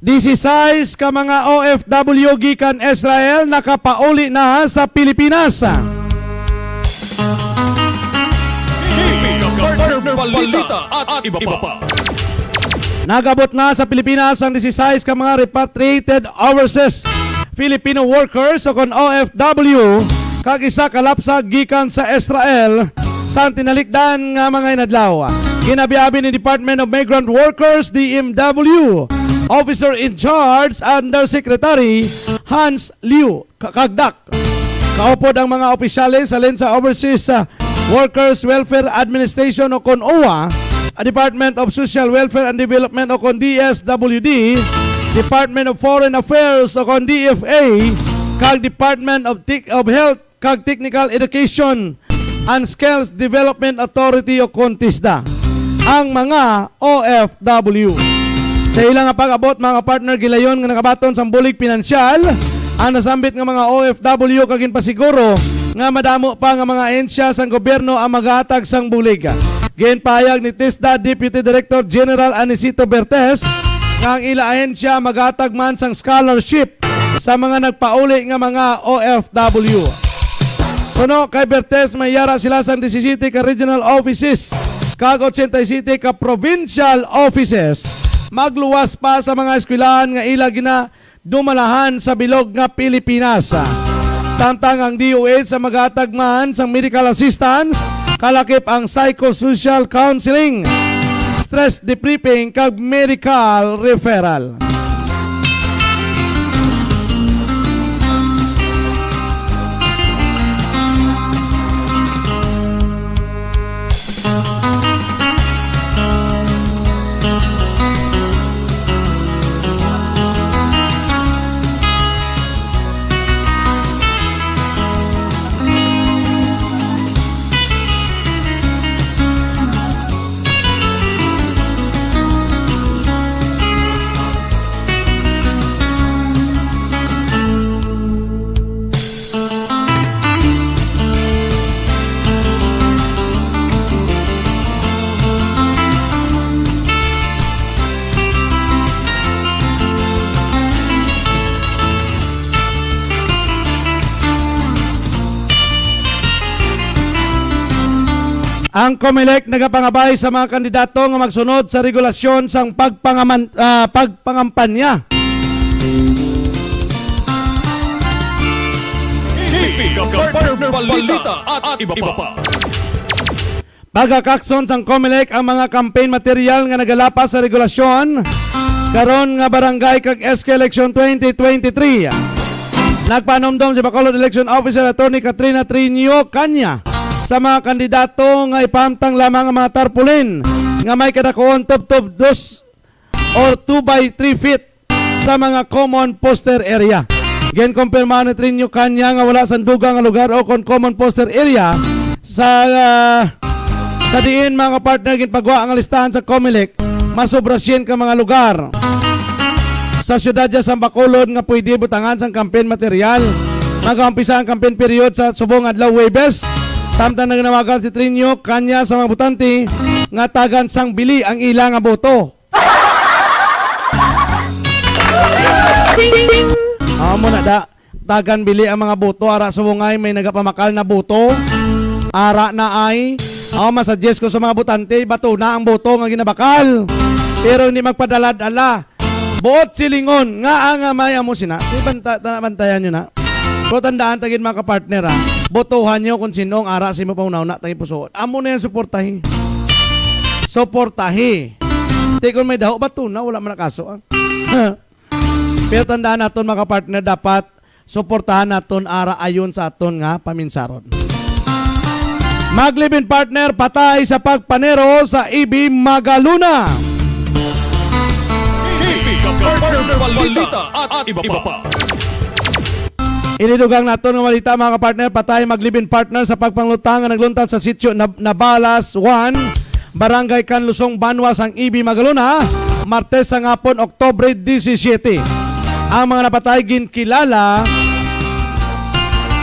Disisais ka mga O F W gikan Israel nakapauli na sa Pilipinas. K P K Partner Balita at iba pa. Nagabot na sa Pilipinas ang disisais ka mga repatriated overseas Filipino workers o kon O F W, kag isa ka lapsag gikan sa Israel sa tinalikdan nga mga inadlaw. Ginabiabi ni Department of Migrant Workers, D M W, Officer in Charge, Undersecretary Hans Liu Ka-, Kagdak. Kaupod ang mga opisyales halin sa Overseas, ah, Workers Welfare Administration o kon OWWA, Department of Social Welfare and Development o kon D S W D, Department of Foreign Affairs o kon D F A, kag Department of Tech-, of Health kag Technical Education and Skills Development Authority o kon TESDA, ang mga O F W. Sa ila nga pag-abot, mga partner, gilayon nga nakabaton sang bulig pinansyal ang nasambit nga mga O F W kag ginpasiguro nga madamo pa nga mga ahensya sang gobyerno ang maghatag sang bulig. Ginpahayag ni TESDA Deputy Director General Anicito Bertes nga ang ila ahensya maghatag man sang scholarship sa mga nagpauli nga mga O F W. Suno kay Bertes, may yara sila sang disisiyete ka regional offices kag ochenta y siete ka provincial offices. Magluwas pa sa mga eskwelahan nga ila ginadumalahan sa bilog nga Pilipinas. Samtang ang D O H sa maghatag man sang medical assistance, kalakip ang psychosocial counseling, stress debriefing, kag medical referral. Ang Comelec nagapangabay sa mga kandidato nga magsunod sa regulasyon sang pagpangaman-, ah, pagpangampanya. K P K Partner Balita at iba pa. Pagakakson sang Comelec ang mga campaign material nga nagalapas sa regulasyon karon nga barangay kag S K election twenty twenty-three. Nagpanumdom si Bacolod Election Officer Attorney Katrina Trinio Caña sa mga kandidato nga ipahamtang lamang ang mga tarpaulin nga may kadakuon tubtob dos or two by three feet sa mga common poster area. Ginkumpirma ni Trinio Caña nga wala sang dugang nga lugar o kon common poster area sa, ah, sa diin, mga partner, ginpagwa ang listahan sa Comelec, masobra syen ka mga lugar sa siyudad dya sa Bacolod nga pwede butangan sang campaign material. Magaumpisa ang campaign period sa subong adlaw, Huwebes, samtang naganawagan si Trinio Caña sa mga botante nga tagan sang bili ang ila nga boto. Amo na da. Tagan bili ang mga boto, ara subong ay may nagapamakal na boto. Ara na ay. Aw, masuggest ko sa mga botante, bato na ang boto nga ginabakal. Pero hindi magpadala-dala. Buot silingon nga ang, ah, may amo sina. Di banta-, ta-, bantayan nyo na. Pero tandaan ta gid, mga kapartner, ha, botohan nyo kung sino ang ara sa imo panghunahuna, tagi pusoon. Amo na yan, suportahi. Suportahi. Di kung may daho, bato na, wala man nakaso, ah. Pero tandaan naton, mga kapartner, dapat suportahan naton ara ayon sa aton nga paminsaron. Mag-live-in partner, patay sa pagpanero sa E B Magalona. K P Ka Partner, Balita at iba pa. Inidugang naton nga balita, mga kapartner, patay mag-live-in partner sa pagpanglutang nga nagluntad sa sitio Nab-, Nabalas one, Barangay Kanlusong, Banwa sang E B Magalona, Martes sa ngapon, Oktubre disisiete. Ang mga napatay ginkilala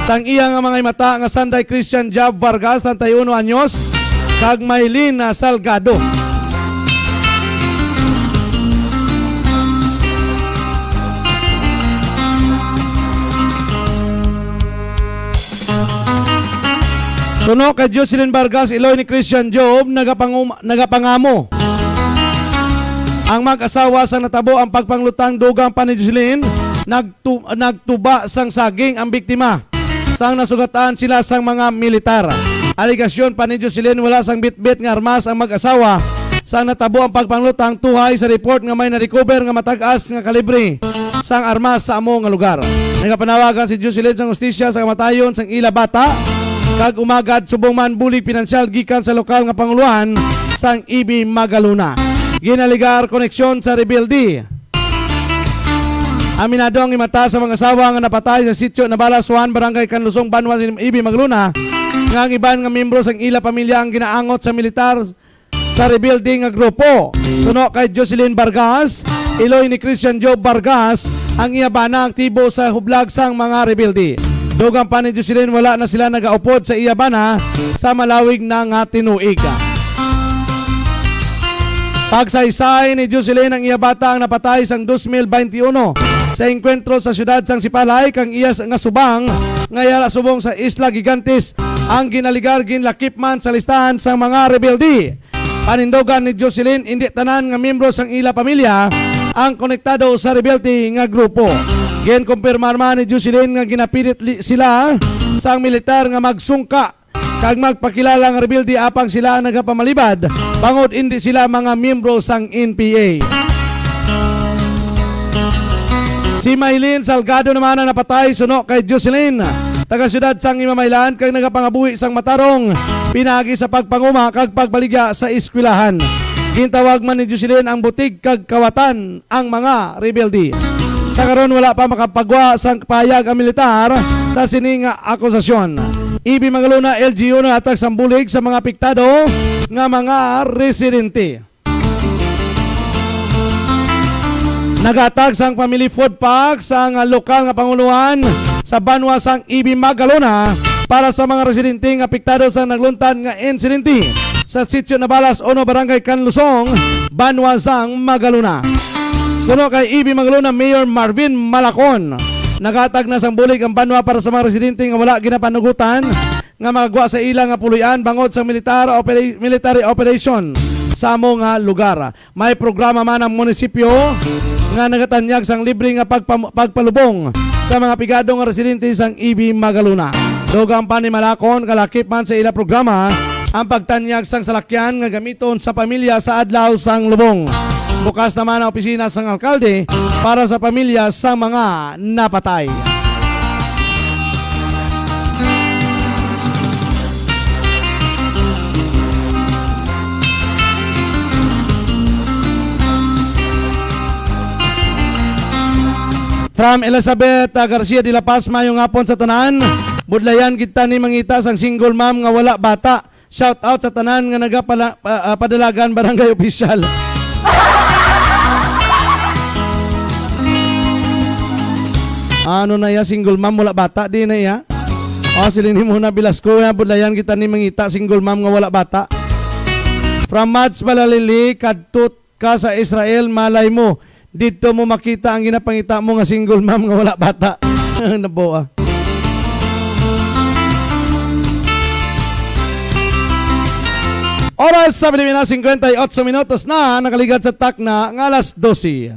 sang iya nga mga himata nga sanday Christian Job Vargas, treinta y uno anyos, kag Maylin, ah, Salgado. Suno kay Jocelyn Vargas, iloy ni Christian Job, nagapangum-, nagapangamo ang mag-asawa sang natabo ang pagpanglutang. Dugang pa ni Jocelyn, nagtu-, nagtuba sang saging ang biktima sang nasugatan sila sang mga militar. Alegasyon pa ni Jocelyn, wala sang bitbit nga armas ang mag-asawa sang natabo ang pagpanglutang, tuhay sa report nga may na-recover nga matag-as nga kalibre sang armas sa amo nga lugar. Nagapanawagan si Jocelyn sang hustisya sa kamatayon sang ila bata, kag umagad subong man bulig pinansyal gikan sa lokal nga pangulohan sang E B Magalona. Ginalegar koneksyon sa rebelde. Aminado ang himata sa mag-asawa nga napatay sa sitio Nabalas one, Barangay Kanlusong, Banwa sang E B Magalona, nga ang iban nga miyembro sang ila pamilya ang ginaangot sa militar sa rebelde nga grupo. Suno kay Jocelyn Vargas, iloy ni Christian Job Vargas, ang iya bana aktibo sa hublag sang mga rebelde. Dugang pa ni Jocelyn, wala na sila nagaupod sa iya bana sa malawig na nga tinuig. Pagsaysay ni Jocelyn, ang iya bata ang napatay sang dos mil baynte uno sa engkwentro sa siyudad sang Sipalay, kang iya s-, nga subang nga yara subong sa Isla Gigantes ang ginaligar ginlakip man sa listahan sang mga rebelde. Panindugan ni Jocelyn, indi tanan nga miyembro sang ila pamilya ang konektado sa rebelde nga grupo. Ginkumpirmar man ni Jocelyn nga ginapilit li-, sila sang militar nga magsungka kag magpakilala nga rebelde apang sila ang nagapamalibad bangod indi sila mga miyembro sang N P A. Si Maylin Salgado naman ang napatay suno kay Jocelyn, taga siyudad sang Imamaylan, kag nagapangabuhi sang matarong pinaagi sa pagpanguma kag pagbaligya sa eskwelahan. Gintawag man ni Jocelyn ang butig kag kawatan ang mga rebelde. Sa karon, wala pa makapagwa sang pahayag ang militar sa sini nga akusasyon. E B Magalona, L G U naghatag sang bulig sa mga apektado nga mga residente. Naghatag sang family food pack sang lokal nga pangulohan sa banwa sang E B Magalona para sa mga residente nga apektado sa nagluntad nga insidente sa Sitio Nabalas uno, Barangay Kanlusong, banwa sang Magalona. Suno kay E B Magalona Mayor Marvin Malacon, naghatag na sang bulig ang banwa para sa mga residente nga wala ginapanugutan nga magwa sa ila nga puloy-an bangod sa militar opera-, military operation sa amo nga lugar. May programa man ang munisipyo nga nagatanyag sang libre nga pagpam-, pagpalubong sa mga pigado nga residente sang E B Magalona. Dugang pa ni Malacon, kalakip man sa ila programa ang pagtanyag sang salakyan nga gamiton sa pamilya sa adlaw sang lubong. Bukas naman ang opisina sang alkalde para sa pamilya sang mga napatay. From Elizabeth, ah, Garcia de la Paz, mayong hapon sa tanan. Budlayan kita ni mangita sang single mom nga wala bata. Shout out sa tanan nga nagapala-, pa-, ah, padalagan barangay official. Ano na ya, single mom, wala bata, di na ya? O, siling ni Mona Velasco, ya, budlayan kita ni mangita, single mom nga wala bata. From Mads Balalili, kadto ka sa Israel, malay mo, didto mo makita ang ginapangita mo nga single mom nga wala bata. Naboa. Oras sa Pilipinas, cincuenta y ocho minutos na, nakaligad sa takna nga alas doce.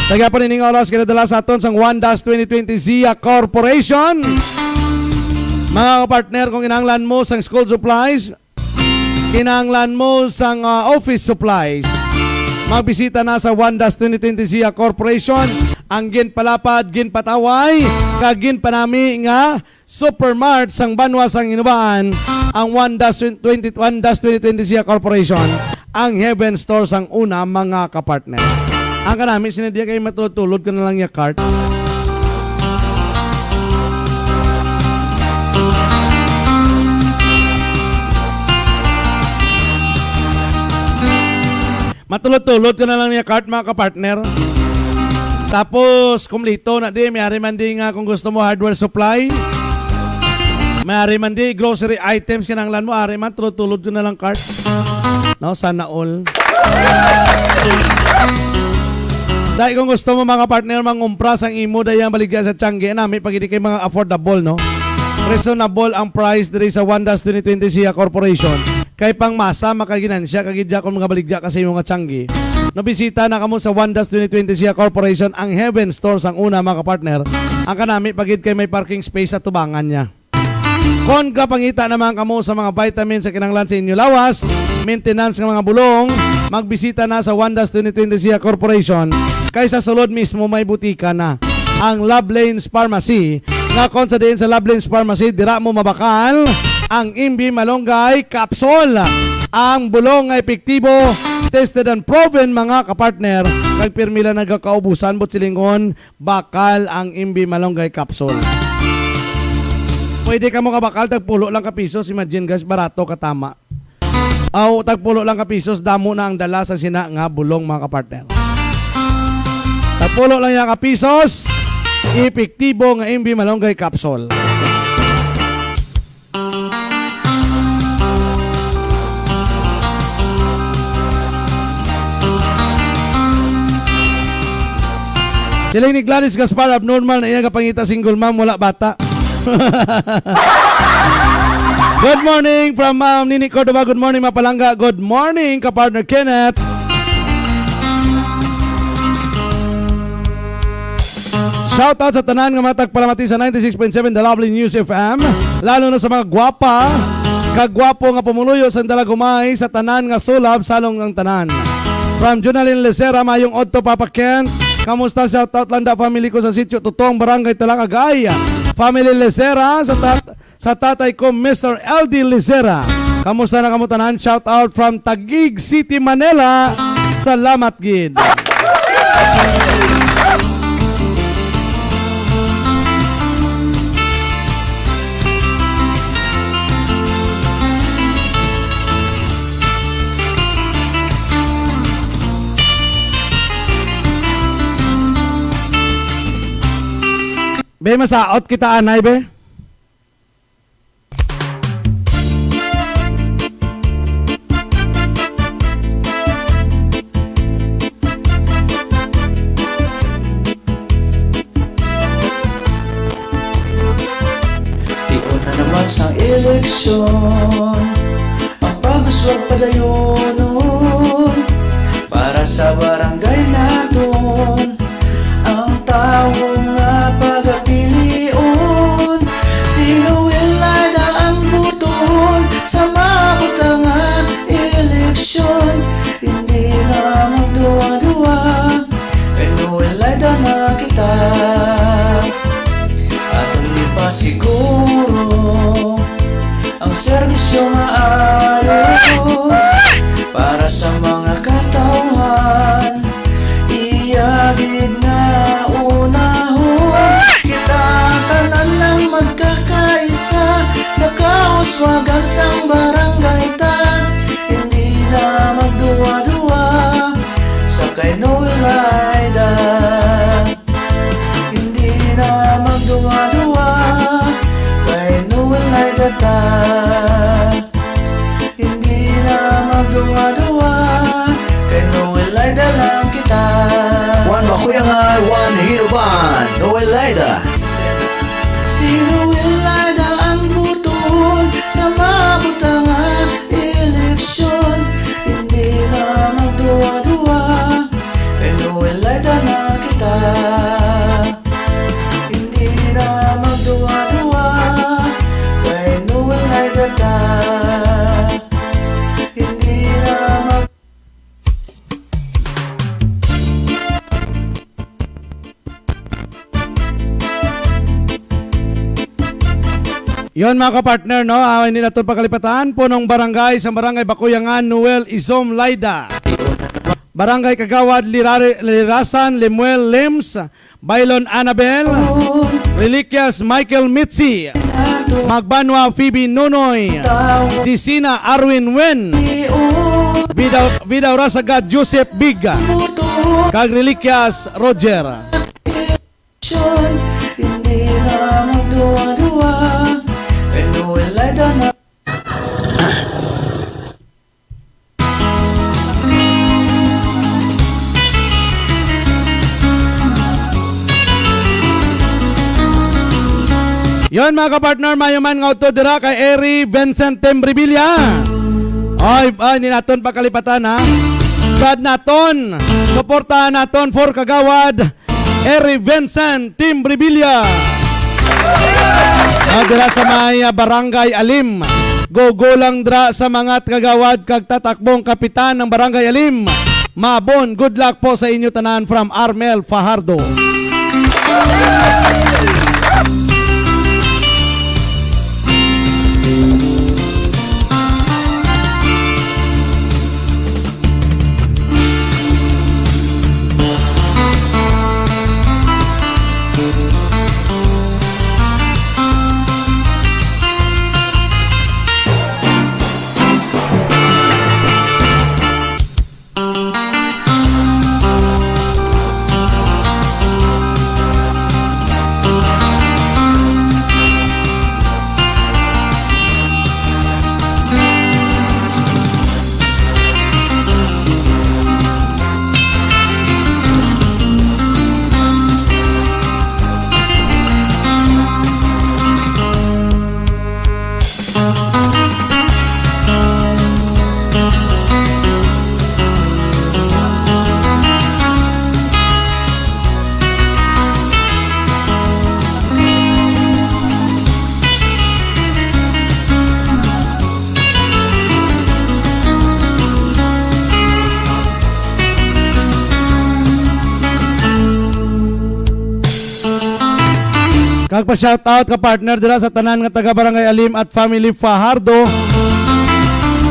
Sa gihapon ining oras, ginadala sa aton sang One Dash twenty twenty Zia Corporation. Mga partner, kung kinahanglan mo sang school supplies, kinahanglan mo sang, ah, office supplies, magbisita na sa One Dash twenty twenty Zia Corporation, ang ginpalapad, ginpataway, kag ginpanami nga Supermart sang banwa sang Ginubaan, ang One Dash twenty, One Dash twenty twenty Zia Corporation, ang Heaven Store sang una, mga kapartner. Ang kanami, sinadia kay matulod-tulod ka na lang ya cart. Matulod-tulod ka na lang niya cart, mga kapartner. Tapos, kumplito na di, may ari man di nga kung gusto mo hardware supply. May ari man di, grocery items kinahanglan mo, ari man, tulod-tulod ka na lang cart. No, sana all. Dahil kung gusto mo, mga partner, mangumpra sang imo dayang baligya sa Tiangge, nami pag hindi kay mga affordable, no? Reasonable ang price diri sa One Dash twenty twenty Zia Corporation. Kay pang masa, makaginansya ka gid kon mga baligya ka sa imo nga tiangge. No, bisita na kamo sa One Dash twenty twenty Zia Corporation, ang Heaven Store sang una, mga kapartner. Ang kanami pa gid kay may parking space sa tubangan niya. Kon gapangita naman kamo sa mga vitamin sa kinahanglan sa inyo lawas, maintenance nga mga bulong, magbisita na sa One Dash twenty twenty Zia Corporation, kay sa sulod mismo may butika na ang Love Lanes Pharmacy, nga kon sa diin sa Love Lanes Pharmacy, dira mo mabakal ang M B Malunggay Capsule. Ang bulong nga epektibo, tested and proven, mga kapartner, kag pirmi lang nagakaubusan, but silingon, bakal ang M B Malunggay Capsule. Pwede ka mo kabakal, tagpulo lang ka pisos. Imagine, guys, barato, katama. Aw, tagpulo lang ka pisos, damo na ang dala sa sina nga bulong, mga kapartner. Tagpulo lang ya ka pisos, epektibo nga M B Malunggay Capsule. Siling ni Gladys Gaspar, abnormal na iya gapangita, single mom, wala bata. Good morning from Ma'am Nini Cordova. Good morning, Mapalangga. Good morning, ka-partner Kenneth. Shout out sa tanan nga mga tagpalamati sa ninety-six point seven The Lovely News F M, lalo na sa mga gwapa kag gwapo nga pumuluyo sa Dalagumay, sa tanan nga sulab, salong ang tanan. From Jonalyn Lecera, mayong odto, Papa Ken. Kamusta? Shout out lang da family ko sa Sitio Tutong, Barangay Talakagay. Family Lecera, sa tat-, sa tatay ko, Mister L D Licera. Kamusta na kamo tanan? Shout out from Taguig City, Manila. Salamat gid. Be, masaot kita anay, be. Tion na naman sang eleksyon, ang pag-uswag padayonon para sa barangay naton. Ang tawo nga pagapilion, si Noel Laida ang buton sa maabot nga eleksyon. Hindi na magduwa-duwa, kay Noel Laida na kita. Aton ipasiguro ang serbisyo maayo para sa mga katawhan. Iya gid nga unahon, kita tanan lang magkakaisa sa kauswagan sang barangay ta. Hindi na magduwa-duwa sa kay Noel Laida. Hindi na magduwa-duwa, kay Noel Laida ta. Hindi na magduwa-duwa, kay Noel Laida lang kita. One Makuyangan, one Hinoban, Noel Laida. Si Noel Laida ang buton sa maabot nga eleksyon. Hindi na magduwa-duwa, kay Noel Laida na kita. Yon, mga kapartner, no? Ah, hindi naton pagkalipatan, punong barangay sa Barangay Bakuyangan, Noel Isom Laida. Barangay Kagawad Lirare-, Lirasan, Lemuel Lems, Bailon Annabel, Reliquias Michael Mitzi, Magbanwa Phoebe Nonoy, Disina Arwin Wen, Vida, Vida Orasaga Joseph Big, kag Reliquias Roger. Hindi na magduwa-duwa, pero wala na. Yon, mga kapartner, mayo man nga udto dira kay Eri Vincent Timbrevilla. Ay, ay, hindi naton pagkalipatan, ha? Brad naton, suportahan naton for Kagawad Eri Vincent Timbrevilla. Ah, dira sa may, ah, Barangay Alim. Gugulang dira sa mga kagawad kag tatakbong kapitan ng Barangay Alim. Mabon, good luck po sa inyo tanan from Armel Fajardo. Kag pa-shoutout ka partner dira sa tanan nga taga Barangay Alim at family Fajardo.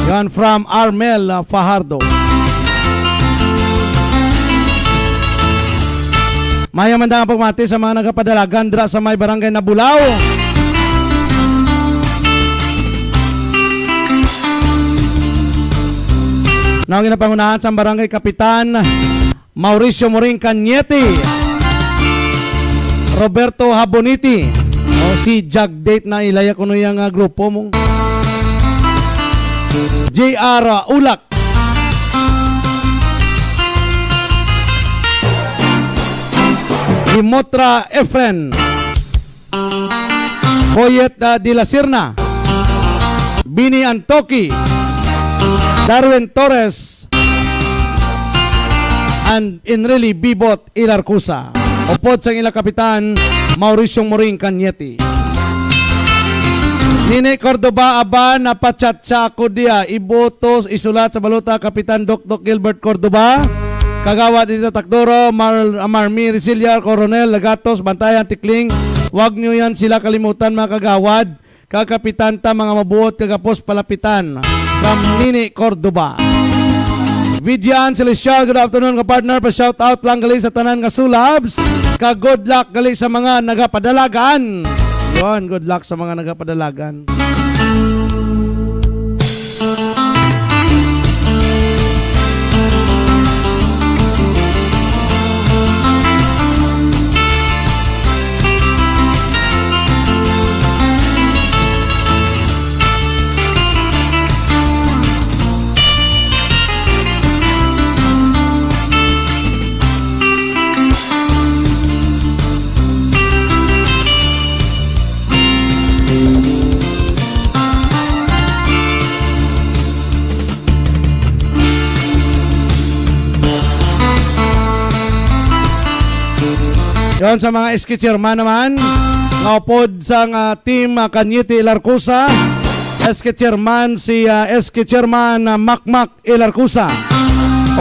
Yan from Armel, ah, Fajardo. Maya man ang pagmati sa mga nagapadalagan dira sa may Barangay Nabulao. Nang ginapangunahan sa Barangay Kapitan Mauricio Moring Cañete, Roberto Haboniti, o si Jagdate na ilaya kuno yang, ah, grupo mo. J R Ulak, Dimotra Efren, Boyet, ah, de la Serna, Bini Antoki, Darwin Torres, and Enrili Bibot Ilarcusa. Upod sang ila kapitan, Mauricio Moring Cañete. Nini Cordova, aba, napachatsa ako diya. Ibotos, isulat sa balota, Kapitan Dokdok Gilbert Cordova. Kagawad Dita Takdoro, Mar-, Marmi Resiliar, Coronel Lagatos, Bantayan Tikling. Wag niyo yan sila kalimutan, mga kagawad. Kag kapitan ta, mga mabuot, kagapos palapitan. From Nini Cordova. Vigian Celestial, good afternoon, ka partner. Pa-shout out lang gali sa tanan nga sulabs. Kag good luck gali sa mga nagapadalagan. Yon, good luck sa mga nagapadalagan. Yon, sa mga S K chairman naman, nga upod sang, ah, team, ah, Cañete Ilarcusa, S K chairman si, ah, S K chairman, ah, Makmak Ilarcusa.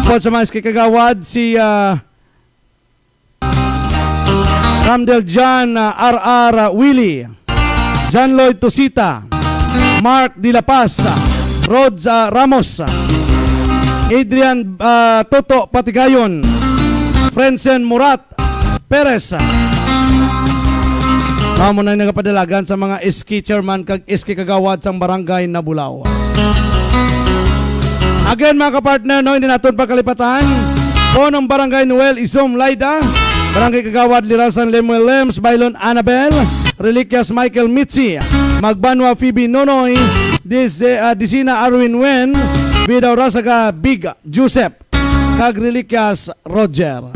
Upod sa mga S K kagawad si, ah, Ramdel John, ah, R R Willie. John Lloyd Tusita, Mark De La Paz, Rod, ah, Ramos, Adrian, ah, Toto Patigayon, Frenzen Murat Perez. Amo na nagapadalagan sa mga S K chairman kag S K kagawad sang Barangay Nabulaw. Again, mga kapartner, no, hindi naton pagkalipatan. Punong Barangay Noel Isom Laida, Barangay Kagawad Lirasan Lemuel Lems, Bailon Annabel, Reliquias Michael Mitzi, Magbanwa Phoebe Nonoy, Dis-, ah, Disina Arwin Wen, Bidaw Rasaga Big Joseph, kag Reliquias Roger.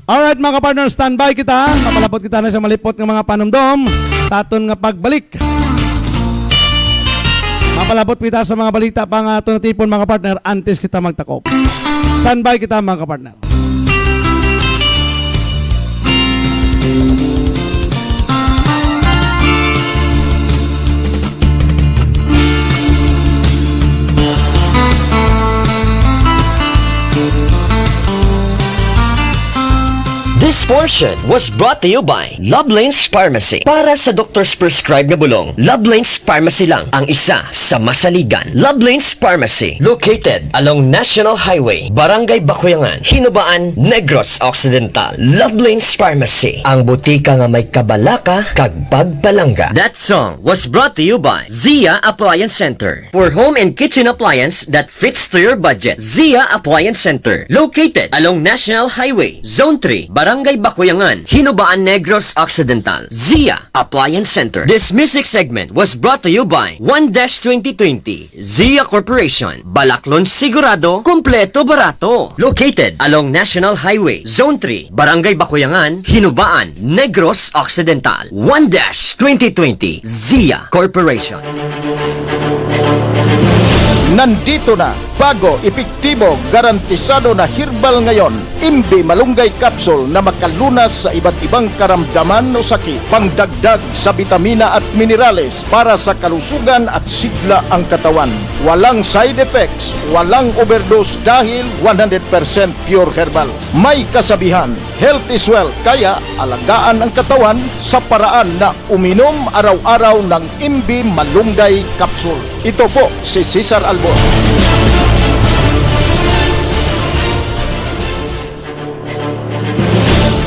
Alright, mga partner, standby kita. Mapalabot kita na sa malipot nga mga panumdom sa aton nga pagbalik. Mapalabot kita sa mga balita pa nga aton natipon, mga partner, antes kita magtakop. Standby kita, mga partner. This portion was brought to you by Love Lanes Pharmacy. Para sa doktor's prescribe nga bulong, Love Lanes Pharmacy lang ang isa sa masaligan. Love Lanes Pharmacy, located along National Highway, Barangay Bakuyangan, Hinubaan, Negros Occidental. Love Lanes Pharmacy, ang butika nga may kabalaka kag pagpalangga. That song was brought to you by Zia Appliance Center. For home and kitchen appliance that fits to your budget, Zia Appliance Center, located along National Highway, Zone three, Barangay Bakuyangan, Hinubaan, Negros Occidental. Zia Appliance Center. This music segment was brought to you by One Dash twenty twenty, Zia Corporation, Balaklon Sigurado, Kompleto Barato. Located along National Highway, Zone three, Barangay Bakuyangan, Hinubaan, Negros Occidental. One Dash twenty twenty, Zia Corporation. Nandito na, bago, epektibo, garantisado na herbal ngayon. Imbi Malunggay Capsule na makalunas sa iba't ibang karamdaman o sakit. Pangdagdag sa bitamina at minerales para sa kalusugan at sigla ang katawan. Walang side effects, walang overdose dahil one hundred percent pure herbal. May kasabihan, "Health is wealth," kaya alagaan ang katawan sa paraan na uminom araw-araw ng Imbi Malunggay Capsule. Ito po si Cesar Albor.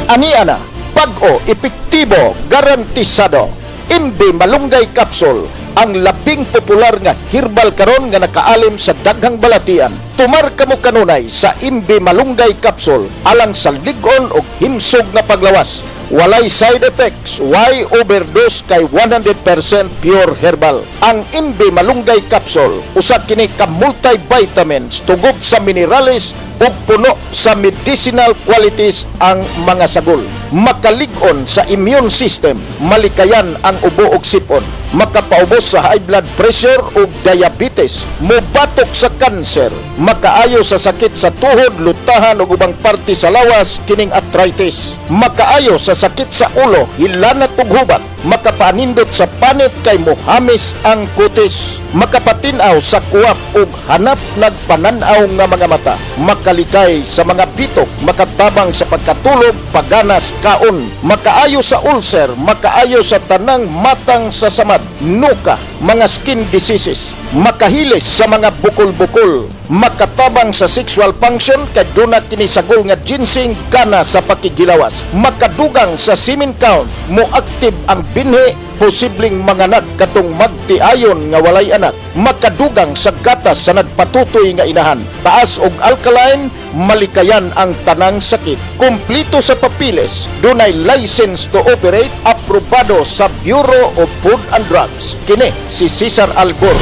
Ania na, bag-o, epektibo, garantisado. Imbi Malunggay Capsule, ang labing popular nga herbal karon nga nakaalim sa daghang balatian. Tumar kamo kanunay sa Imbi Malunggay Capsule alang sa lig-on ug himsog nga paglawas. Walay side effects, way overdose kay one hundred percent pure herbal. Ang Imbi Malunggay Capsule, usa kini ka multivitamins, tugob sa minerales, ug puno sa medicinal qualities ang mga sagol. Makalig-on sa immune system, malikayan ang ubo ug sip-on, makapaubos sa high blood pressure ug diabetes, mobatok sa cancer, makaayo sa sakit sa tuhod, lutahan ug ubang parte sa lawas kining arthritis, makaayo sa sakit sa ulo, hilanat ug hubag, makapaanindot sa panit kay mohamis ang kutis, makapatin-aw sa kuwap ug hanap nagpanan-aw nga mga mata, makalikay sa mga bitok, makatabang sa pagkatulog, paganas, kaon, makaayo sa ulcer, makaayo sa tanang matang sa samad, nuka, mga skin diseases, makahilis sa mga bukol-bukol, makatabang sa sexual function kay duna kini sagol nga ginseng gana sa pakighilawas, makadugang sa semen count, moactive ang binhi, posibleng manganak katong magtiayon nga walay anak, makadugang sa gatas sa nagpatutoy nga inahan, taas og alkaline, malikayan ang tanang sakit. Kumpleto sa papeles, dunay license to operate, aprobado sa Bureau of Food and Drugs. Kini si Cesar Albor.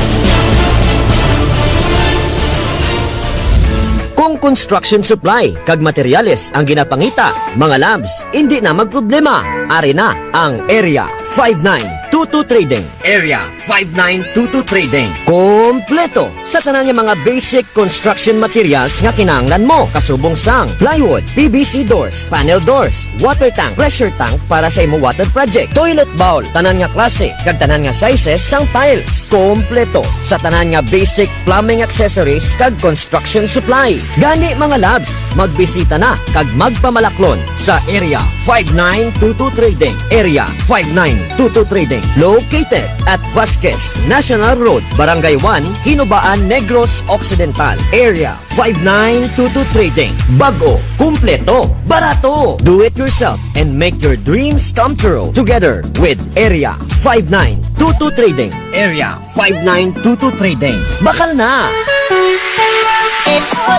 Kung construction supply kag materyales ang ginapangita, mga labs, indi na magproblema. Ari na ang Area five nine two Two Trading. Area five nine two two Trading. Kompleto sa tanan nga mga basic construction materials nga kinahanglan mo, kasubong sang plywood, P V C doors, panel doors, water tank, pressure tank para sa imo water project, toilet bowl, tanan nga klase kag tanan nga sizes sang tiles. Kompleto sa tanan nga basic plumbing accessories kag construction supply. Gani, mga labs, magbisita na kag magpamalaklon sa Area five nine two two Trading. Area five nine two two Trading, located at Vasquez National Road, Barangay one, Hinubaan, Negros Occidental. Area five nine two two Trading. Bago, kumpleto, barato. Do it yourself and make your dreams come true together with Area five nine two two Trading. Area five nine two two Trading. Bakal na!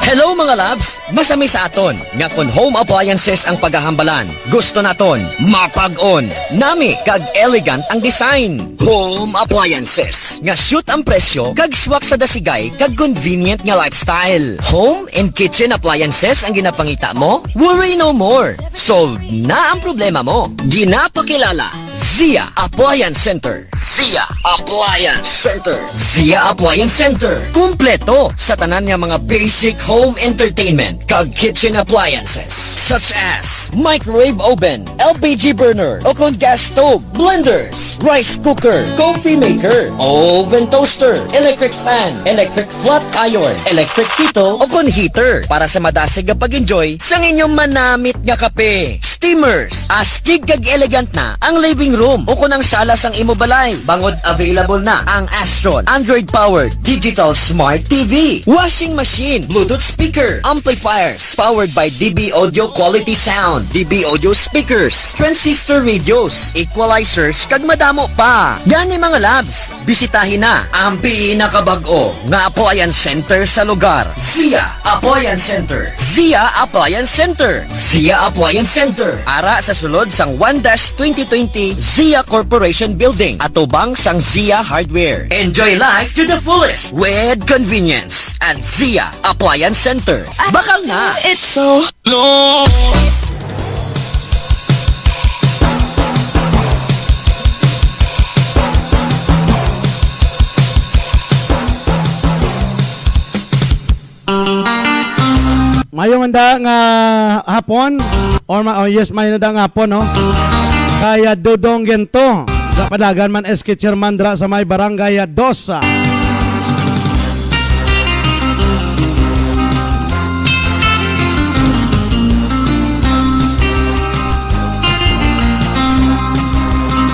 Hello, mga loves! Masami sa aton nga kon home appliances ang pagahambalan, gusto naton mapag-on, nami kag elegant ang design. Home appliances nga shoot ang presyo kag swak sa dasigay kag convenient nga lifestyle. Home and kitchen appliances ang ginapangita mo? Worry no more. Solve na ang problema mo. Ginapakilala, Zia Appliance Center. Zia Appliance Center. Zia Appliance Center. Kumpleto sa tanan nga mga basic home entertainment kag kitchen appliances, such as microwave oven, L P G burner, o kon gas stove, blenders, rice cooker, coffee maker, oven toaster, electric fan, electric flat iron, electric kettle, o kon heater para sa madasig nga pag-enjoy sa inyong manamit nga kape. Steamers, astig kag elegant na ang living room o kon ang sala sang imo balay, bangod available na ang Astron Android-powered digital smart T V, washing machine, Bluetooth speaker, amplifiers powered by D B Audio Quality Sound, D B Audio speakers, transistor radios, equalizers, kag madamo pa. Gani, mga labs, bisitahi na ang pinakabag-o nga appliance center sa lugar, Zia Appliance Center. Zia Appliance Center. Zia Appliance Center. Ara sa sulod sang one dash twenty twenty Zia Corporation Building, atubang sang Zia Hardware. Enjoy life to the fullest with convenience at Zia Appliance Center. Bakal na! It's so Mayo man da nga hapon, or ma-, oh, yes, mayo na da nga hapon, no? Kay, ah, Dodong Gento, sa Padagan man, S K Chairman dra sa may Barangay, ah, Dos.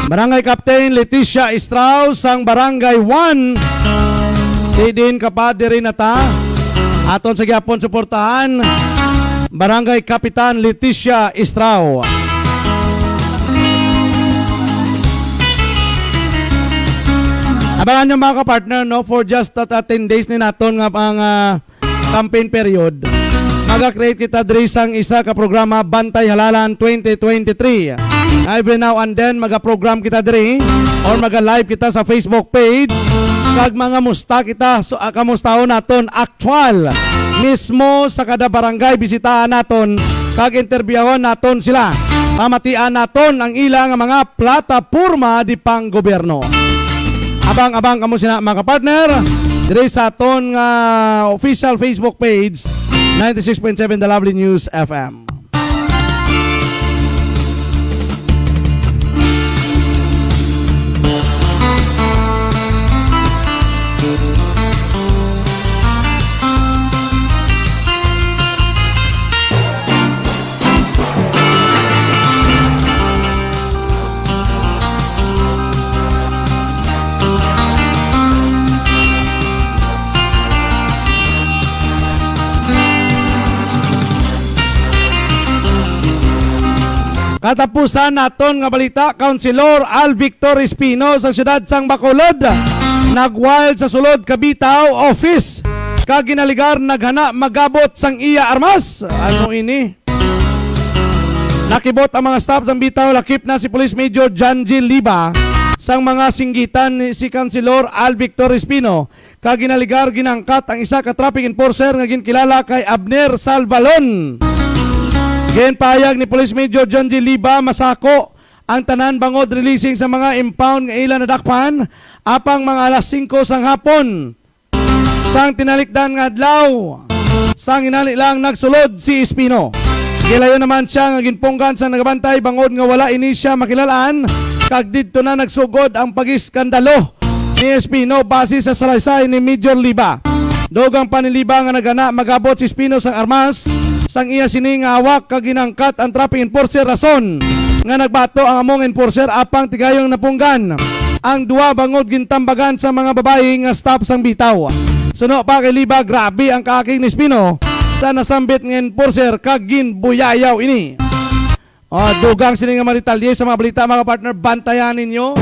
Barangay Captain Leticia Estrao sang Barangay one. Di din kapadiri na ta. Aton sa gyapon suportahan, Barangay Kapitan Leticia Estrao. Abangan nyo, mga kapartner, no, for just that, uh, ten days ni naton nga pang, uh, campaign period, maga-create kita diri sang isa ka programa, Bantay Halalan twenty twenty-three. Every now and then, maga-program kita diri or maga-live kita sa Facebook page, kag mangamusta kita, so, ah, kamustahon naton actual mismo sa kada barangay, bisitahan naton kag interbyuhon naton sila. Pamatian naton ang ila nga mga plataporma di panggobyerno. Abang-abang kamo sina, mga kapartner, diri sa aton nga official Facebook page, ninety-six point seven The Lovely News F M. Katapusan naton nga balita, Councilor Al Victor Espino sa siyudad sang Bacolod nag-wild sa sulod kabitaw office kag ginaligar naghana magabot sang iya armas. Ano ini? Nakibot ang mga staff sang bitaw, lakip na si Police Major John G. Liba sang mga singgitan ni si Kansilor Al Victor Espino, kag ginaligar ginangkat ang isa ka traffic enforcer nga ginkilala kay Abner Salvalon. Ginpahayag ni Police Major John G. Liba, masako ang tanan bangod releasing sa mga impound nga ila nadakpan, apang mga alas singko sang hapon sang tinalikdan nga adlaw, sang inali lang nagsulod si Espino. Gilayon naman siya nga ginpunggan sa nagabantay bangod nga wala ini siya makilalaan, kag didto na nagsugod ang pag-iskandalo ni Espino base sa salaysay ni Major Liba. Dugang pa ni Liba nga nagana magabot si Espino sang armas sang iya sini nga hawak kag ginangkat ang traffic enforcer, rason nga nagbato ang amo nga enforcer apang tigayon napunggan ang duha bangod gintambagan sa mga babayi nga staff sang bitaw. Suno pa kay Liba, grabe ang kaakig ni Espino sa nasambit nga enforcer kag ginbuyayaw ini. Ah, dugang sini nga mga detalye sa mga balita, mga partner, bantayan ninyo.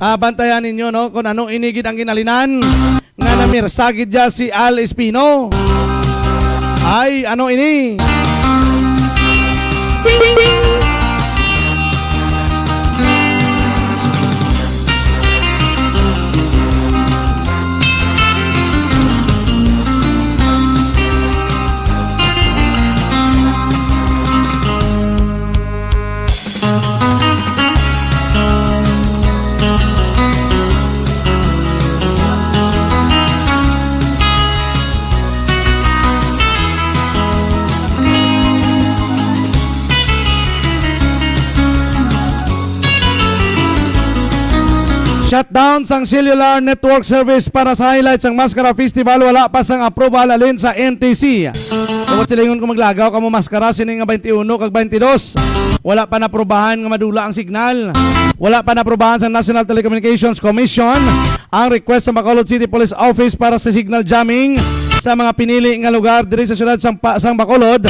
Ah, bantayan ninyo, no, kung ano ini gid ang ginalinan nga namirsa gid dya si Al Espino. Ay, ano ini? Shutdown sang cellular network service para sa highlight sang Mascara Festival, wala pa sang approval halin sa N T C. Tungod silingon, kung maglagaw kamo maskara sini nga twenty-one kag twenty-two, wala pa naprobahan nga madula ang signal. Wala pa naprobahan sa National Telecommunications Commission ang request sa Bacolod City Police Office para sa signal jamming sa mga pinili nga lugar diri sa siyudad sang pa-, sang Bacolod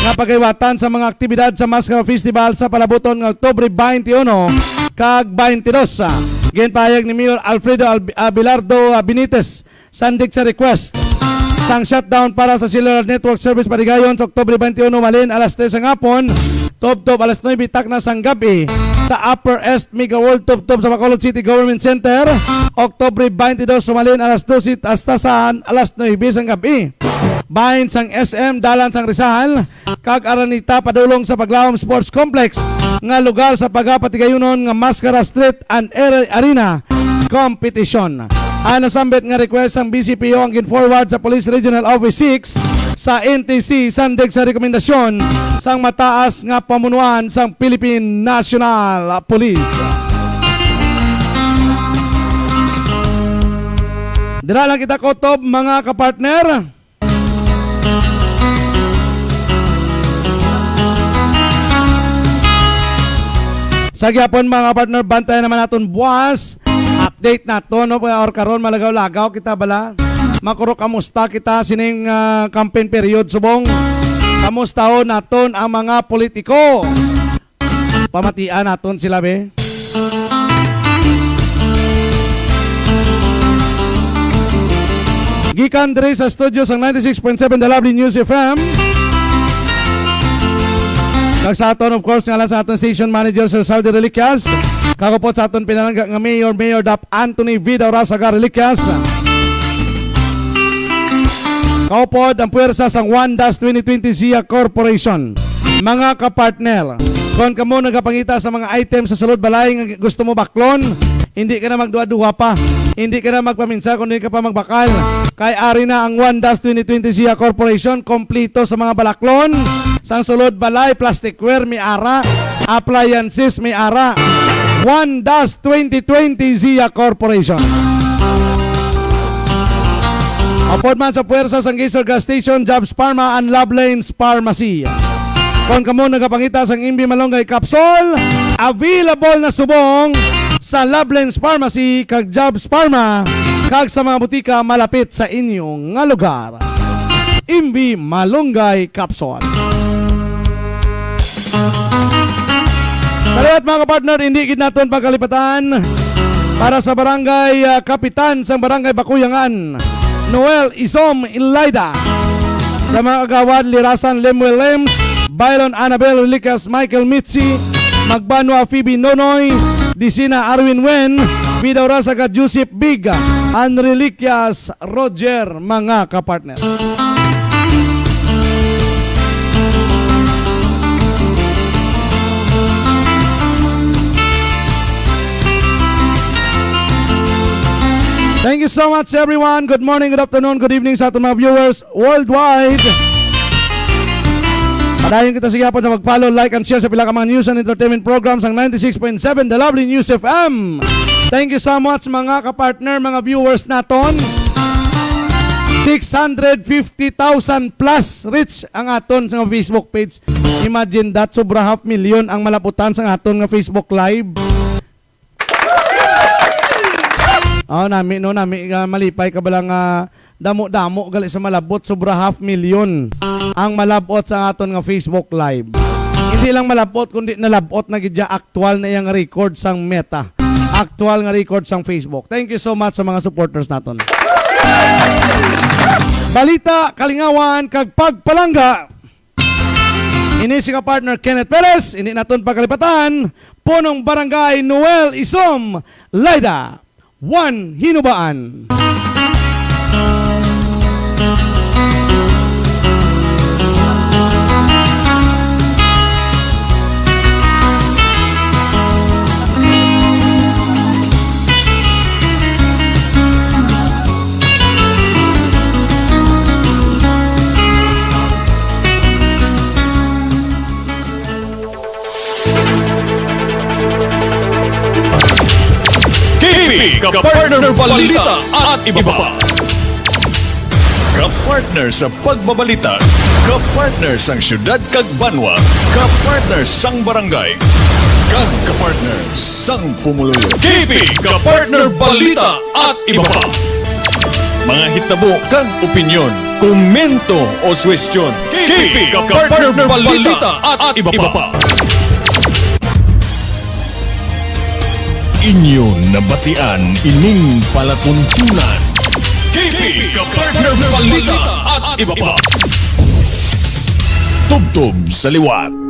nga pagahiwatan sa mga aktibidad sa Mascara Festival sa palabuton nga Oktubre twenty-one kag twenty-two. Ginpahayag ni Mayor Alfredo Albi-, Abelardo Benitez, sandig sa request sang shutdown para sa cellular network service padigayon sa Oktubre twenty-one, malin alas tres sang hapon, tubtob alas nuebe takna sang gab-i, sa Upper East Mega World tubtob sa Bacolod City Government Center, Oktubre twenty-two, sumalin alas dose hasta sa alas nuebe sang gab-i. Bahin sang S M, dalan sang Rizal, kag Araneta padulong sa Paglawom Sports Complex nga lugar sa pagapatigayunon nga Mascara Street and Are-, Arena Competition. Ang nasambit nga request sang B C P O ang gin-forward sa Police Regional Office six sa N T C, sandig sa rekomendasyon sang mataas nga pamunuan sang Philippine National Police. Dira lang kita kutob, mga kapartner. Sa gihapon, mga partner, bantayan naman naton buwas. Update nato, no? Or karon, malagaw-lagaw kita bala. Makuro kamusta kita sining, ah, campaign period subong. Kamustahon naton ang mga politiko. Pamatian naton sila, be. Gikan diri sa studio sang ninety-six point seven The Lovely News F M. Kag sa aton, of course, ngalan sa aton station manager, Sir Saldi Reliquias. Kag upod sa aton pinalangga nga mayor, Mayor Dap Anthony Vida Orazaga Reliquias. Kaupod ang puwersa sang One Dash twenty twenty Zia Corporation. Mga kapartner, kon kamo nagapangita sa mga item sa sulod balay nga gusto mo baklon, hindi ka na magduha-duha pa. Hindi ka na magpaminsa kung hindi ka pa magbakal. Kay ari na ang One Dash twenty twenty Zia Corporation, kompleto sa mga balaklon sang sulod balay, plasticware, may ara, appliances, may ara. One Dash twenty twenty Zia Corporation. Upod man sa puwersa sang Gaser Gas Station, Jobs Pharma, and Lovelanes Pharmacy. Kon kamo nagapangita sang Imbi Malunggay Capsule, available na subong sa Lovelanes Pharmacy kag Jobs Pharma kag sa mga butika malapit sa inyo nga lugar. Imbi Malunggay Capsule. Sa liwat, mga kapartner, hindi gid naton pagkalipatan para sa barangay, ah, kapitan sang barangay Bakuyangan, Noel Isom Ilaida. Sa mga kagawad, Lirasan Lemuel Lems, Byron Annabel Reliquias, Michael Mitzi, Magbanwa Phoebe Nonoy, Disina Arwin Wen, Vida Orazaga Joseph Big, and Reliquias Roger, mga kapartner. So much, everyone. Good morning, good afternoon, good evening sa aton mga viewers worldwide. Padayon kita sa gihapon sa mag-follow, like, and share sa pila ka mga news and entertainment programs ang ninety-six point seven The Lovely News F M. Thank you so much, mga kapartner, mga viewers naton. Six hundred fifty thousand plus reach ang aton sa Facebook page. Imagine that, sobra half million ang malaputan sa aton nga Facebook Live. Oh, nami, no, nami, ah, malipay ka bala nga damo-damo gali sa malabot, sobra half million ang malabot sa aton nga Facebook Live. Hindi lang malabot, kundi nalabot na gid ya, aktual na iyang record sang Meta. Aktual nga record sang Facebook. Thank you so much sa mga supporters naton. Balita, kalingawan, kag pagpalangga. Ini si ka-partner Kenneth Perez, hindi naton pakalipatan, punong barangay Noel Isom, Laida, One Hinubaan. K P, ka-partner balita at iba pa. Ka-partner sa pagbabalita, ka-partner sang syudad kag banwa, ka-partner sang barangay, kag ka-partner sang pumuluyo. K P, ka-partner balita at iba pa. Mga hitabo kag opinyon, komento o suwestyon. K P, ka-partner balita at iba pa. Inyo nabatian ining palatuntunan. K P, ka-partner balita at iba pa. Tubtob sa liwat.